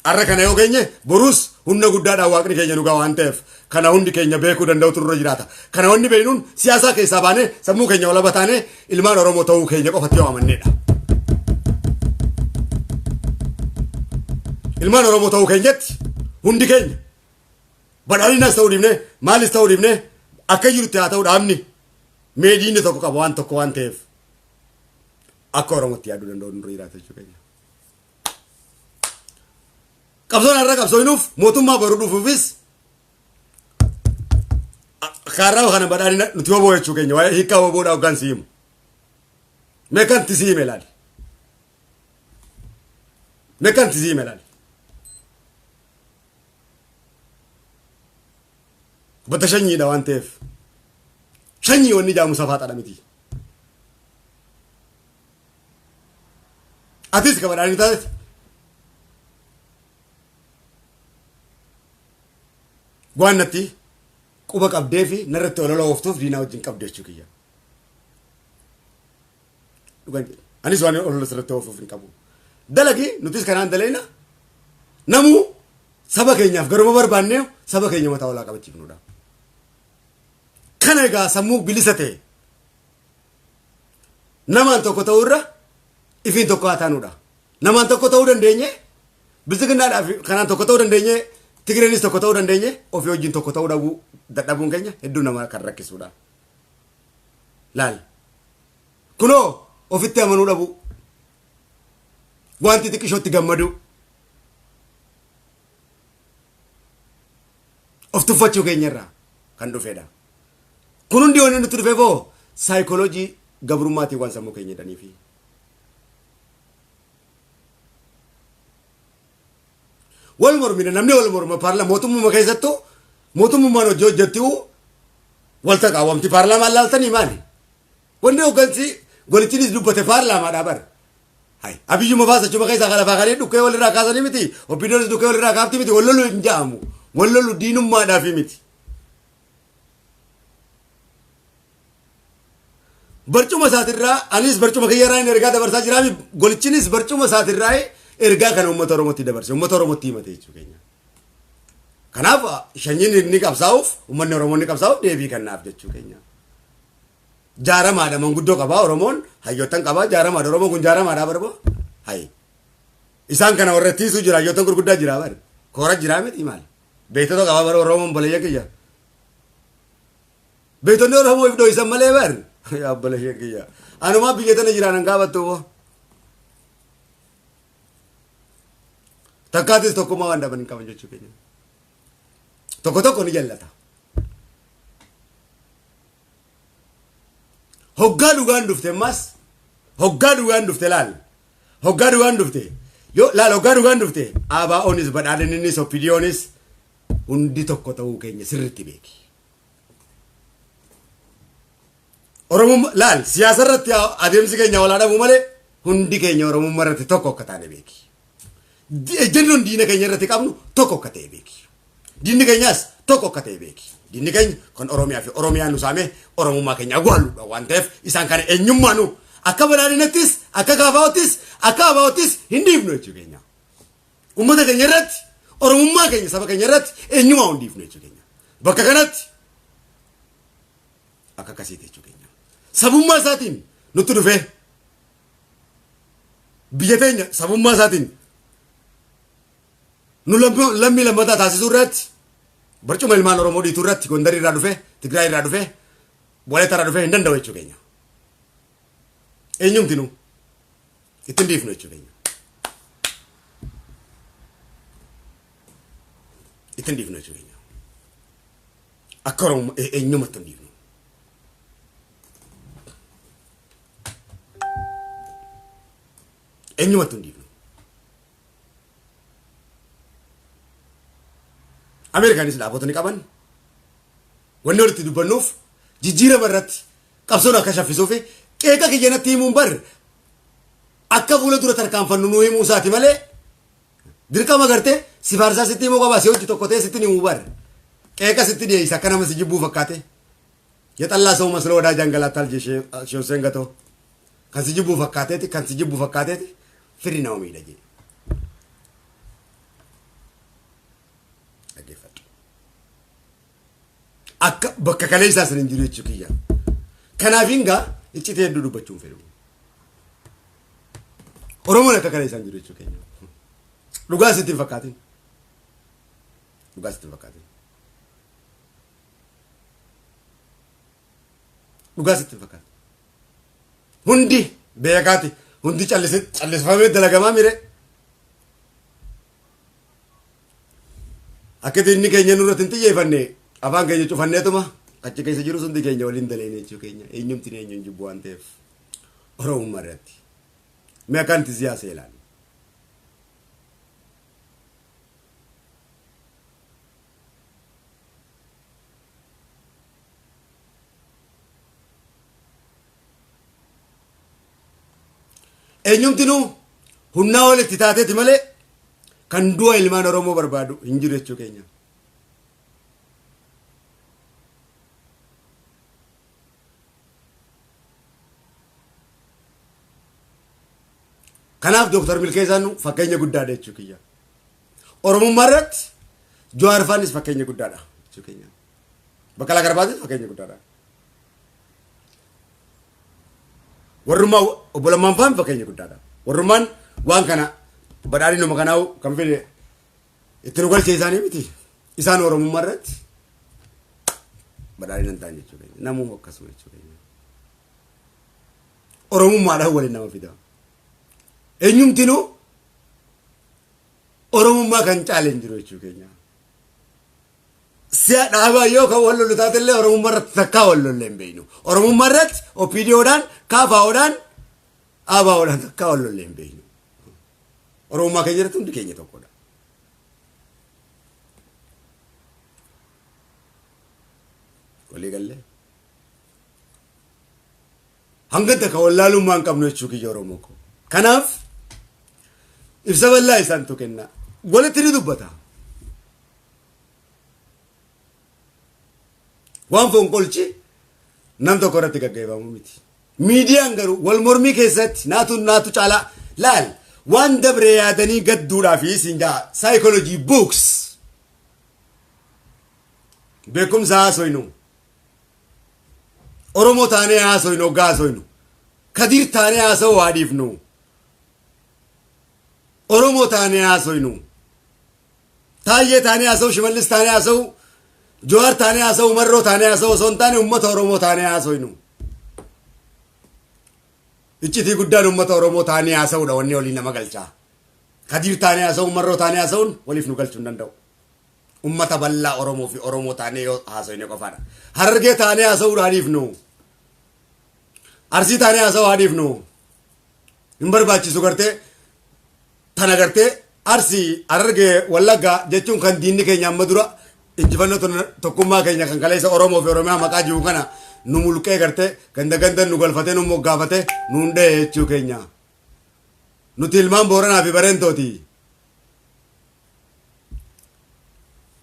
S1: Har'a kana yoo geenye borus humna guddaadhaan waaqni keenya nu ga'a waan ta'eef kana hundi keenya beekuu danda'utu nurra jiraata. Kana wanni beeknuun siyaasaa keessaa baanee sammuu keenya walaba taanee ilmaan Oromoo ta'uu keenya qofatti yoo amanneedha. Ilmaan Oromoo ta'uu keenyatti hundi keenya badhaadhinas ta'uu dhiifnee maalis ta'uu dhiifnee akka jirutti haa ta'u dhaabni meediinni tokko qaba waan tokko waan ta'eef akka Oromootti yaaduu danda'u nurra jiraata jechuu keenya. Qabsoon har'a qabsooynuuf mootummaa boru dhufuufis kaarraa kana badhaadhina nuti waboo jechuu keenya waa'ee hiikkaa waboodhaa hoggaan si himu. Mee kanti si hime ilaali. Mee kanti si hime ilaali. Bata shanyiidha waan ta'eef. Shanyii wanni jaamu safaaxadha miti. Atis ka badhaadhina taate waan natti quba qabdee fi narratti olola ooftuuf diinaa wajjin qabdu jechuu kiyya. Dhugaan jedhe. Anis waan olola sirratti oofuuf hin qabu. Dalagi nutis kanaan dalayna namuu saba keenyaaf garuma barbaannee saba keenya mataa olaa qabachiifnudha. Kana egaa sammuu bilisa ta'e Namaan tokko ta'uu irra ifiin tokko haa taanuudha. Namaan tokko ta'uu dandeenye bilxiginnaadhaaf kanaan tokko ta'uu dandeenye Tigreenis tokko ta'uu dandeenye ofii wajjin tokko ta'uu dhabuu dadhabuun keenya hedduu nama kan rakkisuudha. Laal. Kunoo ofitti amanuu dhabuu. Wanti xiqqishootti gammaduu. Of tuffachuu keenyarraa kan dhufedha. Kun hundi wanni nutti dhufeef hoo saayikooloojii gabrummaatiin waan sammuu keenya hidhaniifi. Wal mormina namni wal morma paarlaa mootummuma keessattuu mootummummaan hojii hojjettiu wal taqaawwamti paarlaamaan laaltanii maali? Wanni hooggansi golichinis dubbate paarlaamaadhaa bara. Hay abiyyuma baasa achuma keessaa kan lafaa kanii dhukkee walirraa kaasanii miti obbidoonis dhukkee walirraa kaafti miti wal lolu hin ja'amu wal lolu diinummaadhaafi miti. Barcuma isaatirraa anis barcuma kiyyarraa inni ergaa dabarsaa jiraami golichinis barcuma isaatirraa ergaa kana uummata Oromootti dabarse uummata Oromootti himate jechuu keenya. Kanaaf shanyiin inni qabsaa'uuf uummanni Oromoo inni qabsaa'uuf deebii kennaaf jechuu keenya. Jaaramaadha manguddoo qabaa Oromoon hayyoottan qabaa jaaramaadha Oromoon kun jaaramaadha barboo hayi. Isaan kana warra tiisuu jira hayyoottan gurguddaa jira bari koora jiraa miti maali. Beektota qabaa bara Oromoon obboleeyyan kiyya. Beektonni Oromoo if dhoysan malee bar. Yaa obboleeyyan kiyya. Anumaa biyya tana jiraan hin gaafattu boo. Takkaatis tokkummaa waan dhaban hin qaban jechuu keenya. Tokko tokko ni jallata. Hoggaa dhugaan dhufte ammas hoggaa dhugaan dhufte laal. Hoggaa dhugaan dhufte yoo laal hoggaa dhugaan dhufte ABOnis badhaadhinnis OPDOnis hundi tokko ta'uu keenya sirriitti beeki. Oromummaa laal siyaasa irratti adeemsi keenya walaa dhabuu malee hundi keenya Oromummaa irratti tokko akka taane beeki. Ejjennoon diina keenya irratti qabnu tokko akka ta'e beeki. Diinni keenyas tokko akka ta'e beeki. Diinni keenya kan Oromiyaa fi Oromiyaa nu saamee Oromummaa keenya awwaaluudha waan ta'eef isaan kana eenyummaa nu akka badhaadhinattis akka kaafaa'ottis akka abaa'ottis hin dhiifnu jechuu keenya. Uummata keenya irratti Oromummaa keenya saba keenya irratti eenyummaa hin dhiifnu jechuu keenya. Bakka kanatti akka akkasiiti jechuu keenya. Sabummaa isaatiin nutti dhufee Biyya teenya sabummaa isaatiin nu lammii lammataa taasisuu irratti, barcuma ilmaan Oromoo dhiituu irratti Gondarii irraa dhufe, Tigraay irraa dhufe, Walaayittaa irraa dhufe hin danda'u jechuu keenya. Eenyumti nu ittiin dhiifnu jechuu keenya. Ittiin dhiifnu jechuu keenya. Akka Oromoo eenyumatti hin dhiifnu. Eenyumatti hin dhiifnu. Ameerikaanis dhaabota ni qaban. Wanni walitti dubbannuuf jijjiirama irratti qabsoon akka shaffisuu fi qeeqa kiyya natti himuun bar akka fuula dura tarkaanfannu nu himuu isaati malee, dirqama gartee si faarsaa sitti himuu qaba, si hojii tokko ta'e sitti himuu bar qeeqa sitti dhiyeessa akka nama si jibbuu fakkaate. የጠላ ሰው መስሎ ወዳጅ አንገላታል ሼህ ሁሴን ገቶ። Kan si jibbuu fakkaateeti, kan si jibbuu fakkaateeti firri nama miidha jedhe. Dhaggeeffadhu. Akka bakka kalee isaa san hin jiru jechuu kiyya. Kanaaf hingaa iccitii hedduu dubbachuu hin fedhu. Oromoon akka kalee isaa hin jiru jechuu keenya. Dhugaa sitti hin fakkaatin. Dhugaa sitti hin fakkaatin. Dhugaa sitti hin fakkaatin. Hundi beekaati. Hundi callisifamee dalagamaa mire. Akka inni keenya nurratti hin xiyyeeffanne afaan keenya cufanneetuma achi keessa jirus hundi keenya waliin daleene jechuu keenya. Eenyumti eenyuun jibbu waan ta'eef Oromummaa irratti. Mee akkanti siyaasa ilaali. Eenyumtinuu humnaa walitti taateeti malee kan du'a ilmaan Oromoo barbaadu hin jiru jechuu keenya. Kanaaf Dooktar Milkeessaan fakkeenya guddaadha jechuu kiyya. Oromummaa irratti Jawaar Faanis fakkeenya guddaadha jechuu keenya. Baqqalaa Garbaatis fakkeenya guddaadha. Warrummaa obbo Lammaan faan fakkeenya guddaadha. Warrummaan waan kana badhaadhinuma kanaa kan fide itti nu galchee isaanii miti. Isaan Oromummaa irratti badhaadhina hin ta'an jechuu keenya. Namuu akkasuma jechuu keenya. Oromummaadhaan waliin nama fida. Eenyumtinuu Oromummaa kan caale hin jiru jechuu keenya. Si'a dhaabaa yoo kan wal lollu taatellee Oromummaa irratti takkaa wal lolle hin beeknu. Oromummaa irratti OPDOdhaan, KFOdhaan, ABOdhaan takkaa wal lolle hin beeknu. Oromummaa keenya irratti hundi keenya tokkodha. Walii gallee? Hanga takka wallaalummaa hin qabnu jechuu kiyya, Oromoo koo. Kanaaf ibsa bal'aa isaantu kenna. Walitti ni dubbata. Waan fonqolchi nam tokko irratti gaggeeffamu miti. Miidiyaan garuu wal mormii keessatti naatu naatu caalaa laal waan dabre yaadanii gadduudhaa fi siin jaa psychology books beekumsa haasoynu, Oromoo taanee haasoynu, hoggaa haasoynu Kadiir taanee haasa'uu haa dhiifnu, Oromoo taanee haasoynu. Taayyee taanee haasa'u, Shimallis taanee haasa'u, Jawaar taanee haasa'u, Marroo taanee haasa'u osoo hin taane uummata Oromoo taanee haasoynu. Iccitii guddaan uummata Oromoo taanee haasa'uudha wanni olii nama galchaa. Kadiir taanee haasa'u, Marroo taanee haasa'uun waliif nu galchuu hin danda'u. Uummata bal'aa Oromoo fi Oromoo taanee yoo haasoyne qofaadha. Harargee taanee haasa'uudha haa dhiifnu. Arsii taanee haasa'uu haa dhiifnu. Hin barbaachisu gartee tana gartee Arsii, Harargee, Wallaggaa jechuun kan diinni keenya amma dura injifannoo tokkummaa keenya kan kaleessa Oromoo fi Oromiyaa maqaa jiru kana nu mulqee gartee ganda ganda nu galfatee nu moggaafatee nuun dha'e jechuu keenya. Nuti ilmaan Booranaa fi Bareentooti.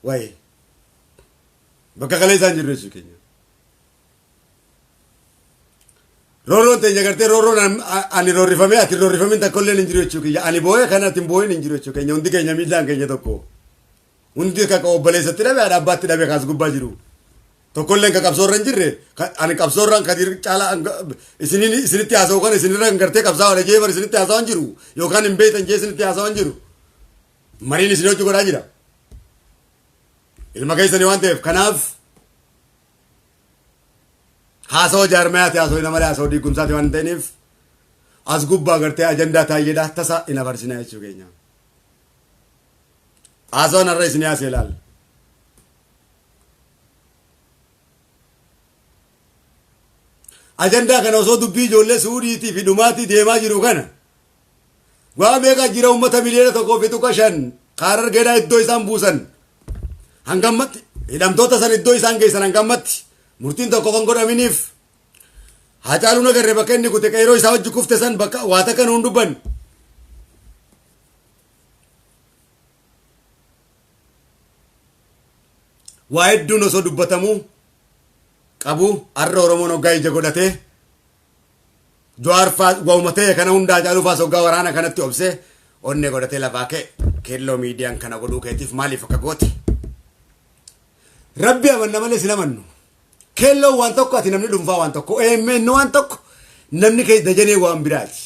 S1: Wayi bakka kaleessaan jirru jechuu keenya. Roorroon teenya gartee roorroon ani roorrifamee ati roorrifamin takka illee hin jiru jechuu kiyya. Ani boo'ee kan ati hin boo'in hin jiru jechuu keenya. Hundi keenya miidhaan keenya tokko. Hundi akka obboleessatti dhabe, haadha abbaatti dhabe kaas gubbaa jiru. Tokkolleen ka qabsoo irra hin jirre ani qabsoo irraan Kadiir caalaa isiniin isinitti haasa'u kan isinirra hin gartee qabsaa'aa jee bar isinitti haasa'aa hin jiru yookaan hin beektan jee isinitti haasa'aa hin jiru. Mariin isin hojii godhaa jira. Ilma keessanii waan ta'eef kanaaf haasawa jaarmayaati haasawina malee haasawa diigumsaati waan hin ta'iniif as gubbaa gartee ajandaa taayyeedha tasa hin afarsinaa jechuu keenya. Haasawaan har'a isin haasee ilaalla. Ajandaa kana osoo dubbii ijoollee Suudiitii fi dhumaatii deemaa jiru kana waa meeqa jira uummata 1.5 miliyoona Harargeedhaa iddoo isaan buusan hangammatti hidhamtoota san iddoo isaan geessan hangammatti murtiin tokko kan godhaminiif Haacaaluu nagarre bakka inni kute qeeroo isaa hojii kufte san bakka waa takka nuun dubban. Waa hedduun osoo dubbatamuu qabu har'a Oromoon hoggaa ija godhatee Jawaar faa wauma ta'e kana hunda Haacaaluu faas hoggaa waraana kanatti obsee onnee godhatee lafaa ka'e keelloo miidiyaan kana godhuu keetiif maaliif akka goote. Rabbi amanna malee sin amannu. Keelloon waan tokko ati namni dhuunfaa waan tokko OMN waan tokko namni kee dajanee waan biraati.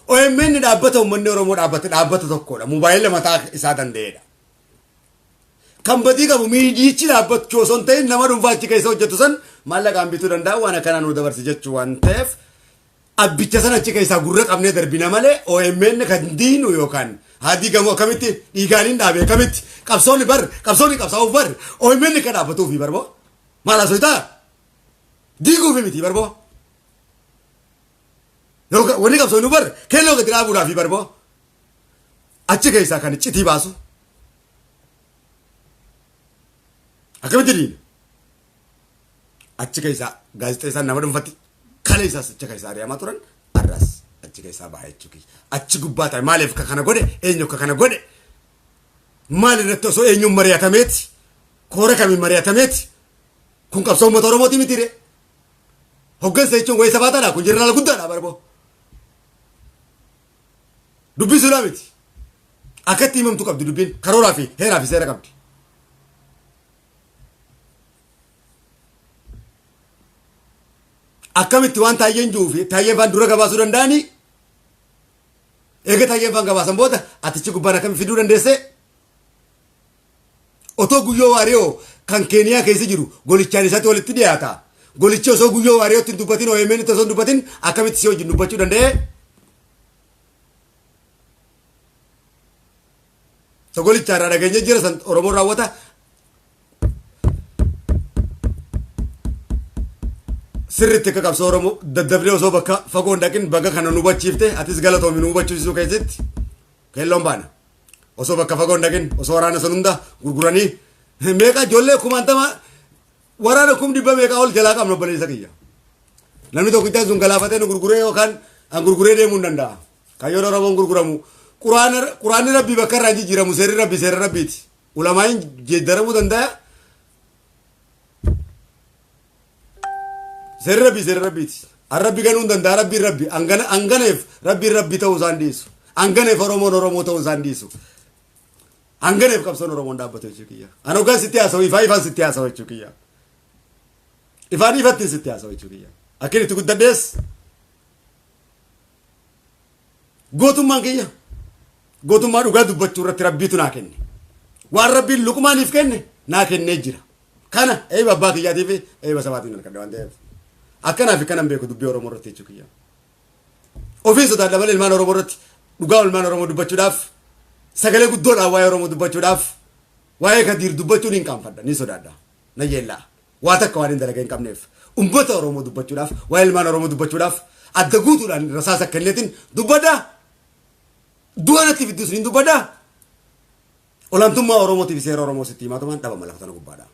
S1: OMN dhaabbata uummanni Oromoo dhaabbate dhaabbata tokkodha. Mobaayila mataa isaa danda'edha. Kan badii qabu miidiyichi dhaabbachuu osoo hin ta'in nama dhuunfaa achi keessa hojjetu san maallaqaan bituu danda'a waan akkanaa nu dabarsi jechuu waan ta'eef abbicha sana achi keessaa gurra qabnee darbina malee OMN kan diinu yookaan haa diigamu akkamitti dhiigaaniin dhaabe akkamitti qabsoonni bar qabsoonni qabsaa'uuf bar OMN kan dhaabbatuufi barboo maal haasoftaa diiguufi miti barboo yookaan wanni qabsoonni bar keelloo gadi dhaabuudhaafi barboo achi keessaa kan iccitii baasu akkamitti diina achi keessaa gaazexeessaan nama dhuunfatti kalee isaas achi keessaa ari'amaa turan har'as achi keessaa baha jechuu kiyya achi gubbaa ta'e maaliif akka kana godhe eenyu akka kana godhe maal irratti osoo eenyuun mari'atameeti koora kamiin mari'atameeti kun qabsoo uummata Oromooti miti ree hoggansa jechuun wayii sabaataadha kun jeneraala guddaadha barboo Dubbii sulaa miti. Akkatti himamtu qabdi dubbiin karooraa fi heeraa fi seera qabdi. Akkamitti waan taayyeen jiru fi taayyeen faan dura gabaasuu danda'anii eega taayyeen faan gabaasan booda atichi gubbaan akkami fiduu dandeessee otoo guyyoo waariyoo kan keeniyaa keessa jiru golichaan isatti walitti dhiyaata. Golichi osoo guyyoo waariyootti hin dubbatin OMN osoo hin dubbatin akkamitti si wajjin dubbachuu danda'ee? Golichaa irraa dhageenye jira san Oromoon raawwata. Sirriitti akka qabsoo Oromoo daddabnee osoo bakka fagoo hin dhaqin bakka kana nu hubachiifte atis galatoomi nu hubachiisuu keessatti keelloon baana. Osoo bakka fagoo hin dhaqin osoo waraana sun hunda gurguranii meeqa ijoollee kumaantama waraana 100,000 meeqaa ol jalaa qabna obboleessa kiyya. Namni tokkichaan sun galaafatee nu gurguree yookaan an gurguree deemuu hin danda'a. Kaayyoon Oromoon gurguramu. Quraanni Rabbii bakka irraa hin jijjiiramu seerri Rabbii seera Rabbiiti. Ulamaa'iin geeddaramuu danda'a. Seerri Rabbii seera Rabbiiti. An Rabbi ganuu hin danda'a Rabbiin Rabbi. Anganeef Rabbiin Rabbi ta'uu isaan dhiisu. Anganeef Oromoon Oromoo ta'uu isaan dhiisu. Anganeef qabsoon Oromoon dhaabbatu jechuu kiyya. An hoggaan sitti haasa'u ifaa ifaan sitti haasa'u jechuu kiyya. Ifaan ifatti sitti haasa'u jechuu kiyya. Akkin itti guddadhees gootummaan kiyya gootummaa dhugaa dubbachuu irratti Rabbiitu naa kenne. Waan Rabbiin Luqmaaniif kenne naa kennee jira. Kana eeba abbaa kiyyaatii fi eeba sabaatiin argadhe waan ta'eef. Akkanaa fi kanan beeku dubbii Oromoo irratti jechuu kiyya. Ofiin sodaadha malee ilmaan Oromoo irratti dhugaa ilmaan Oromoo dubbachuudhaaf sagalee guddoodhaan waa'ee Oromoo dubbachuudhaaf waa'ee Kadiir dubbachuun hin qaanfadha ni sodaadha na yeellaa waa takka waan hin dalagee hin qabneef ummata Oromoo dubbachuudhaaf waa'ee ilmaan Oromoo dubbachuudhaaf adda guutuudhaan rasaasa kenneetiin dubbadha du'a natti fiddus ni dubbadha olaantummaa Oromootiif seera Oromoo sitti himaa tumaan dhabama lafa tana gubbaadha.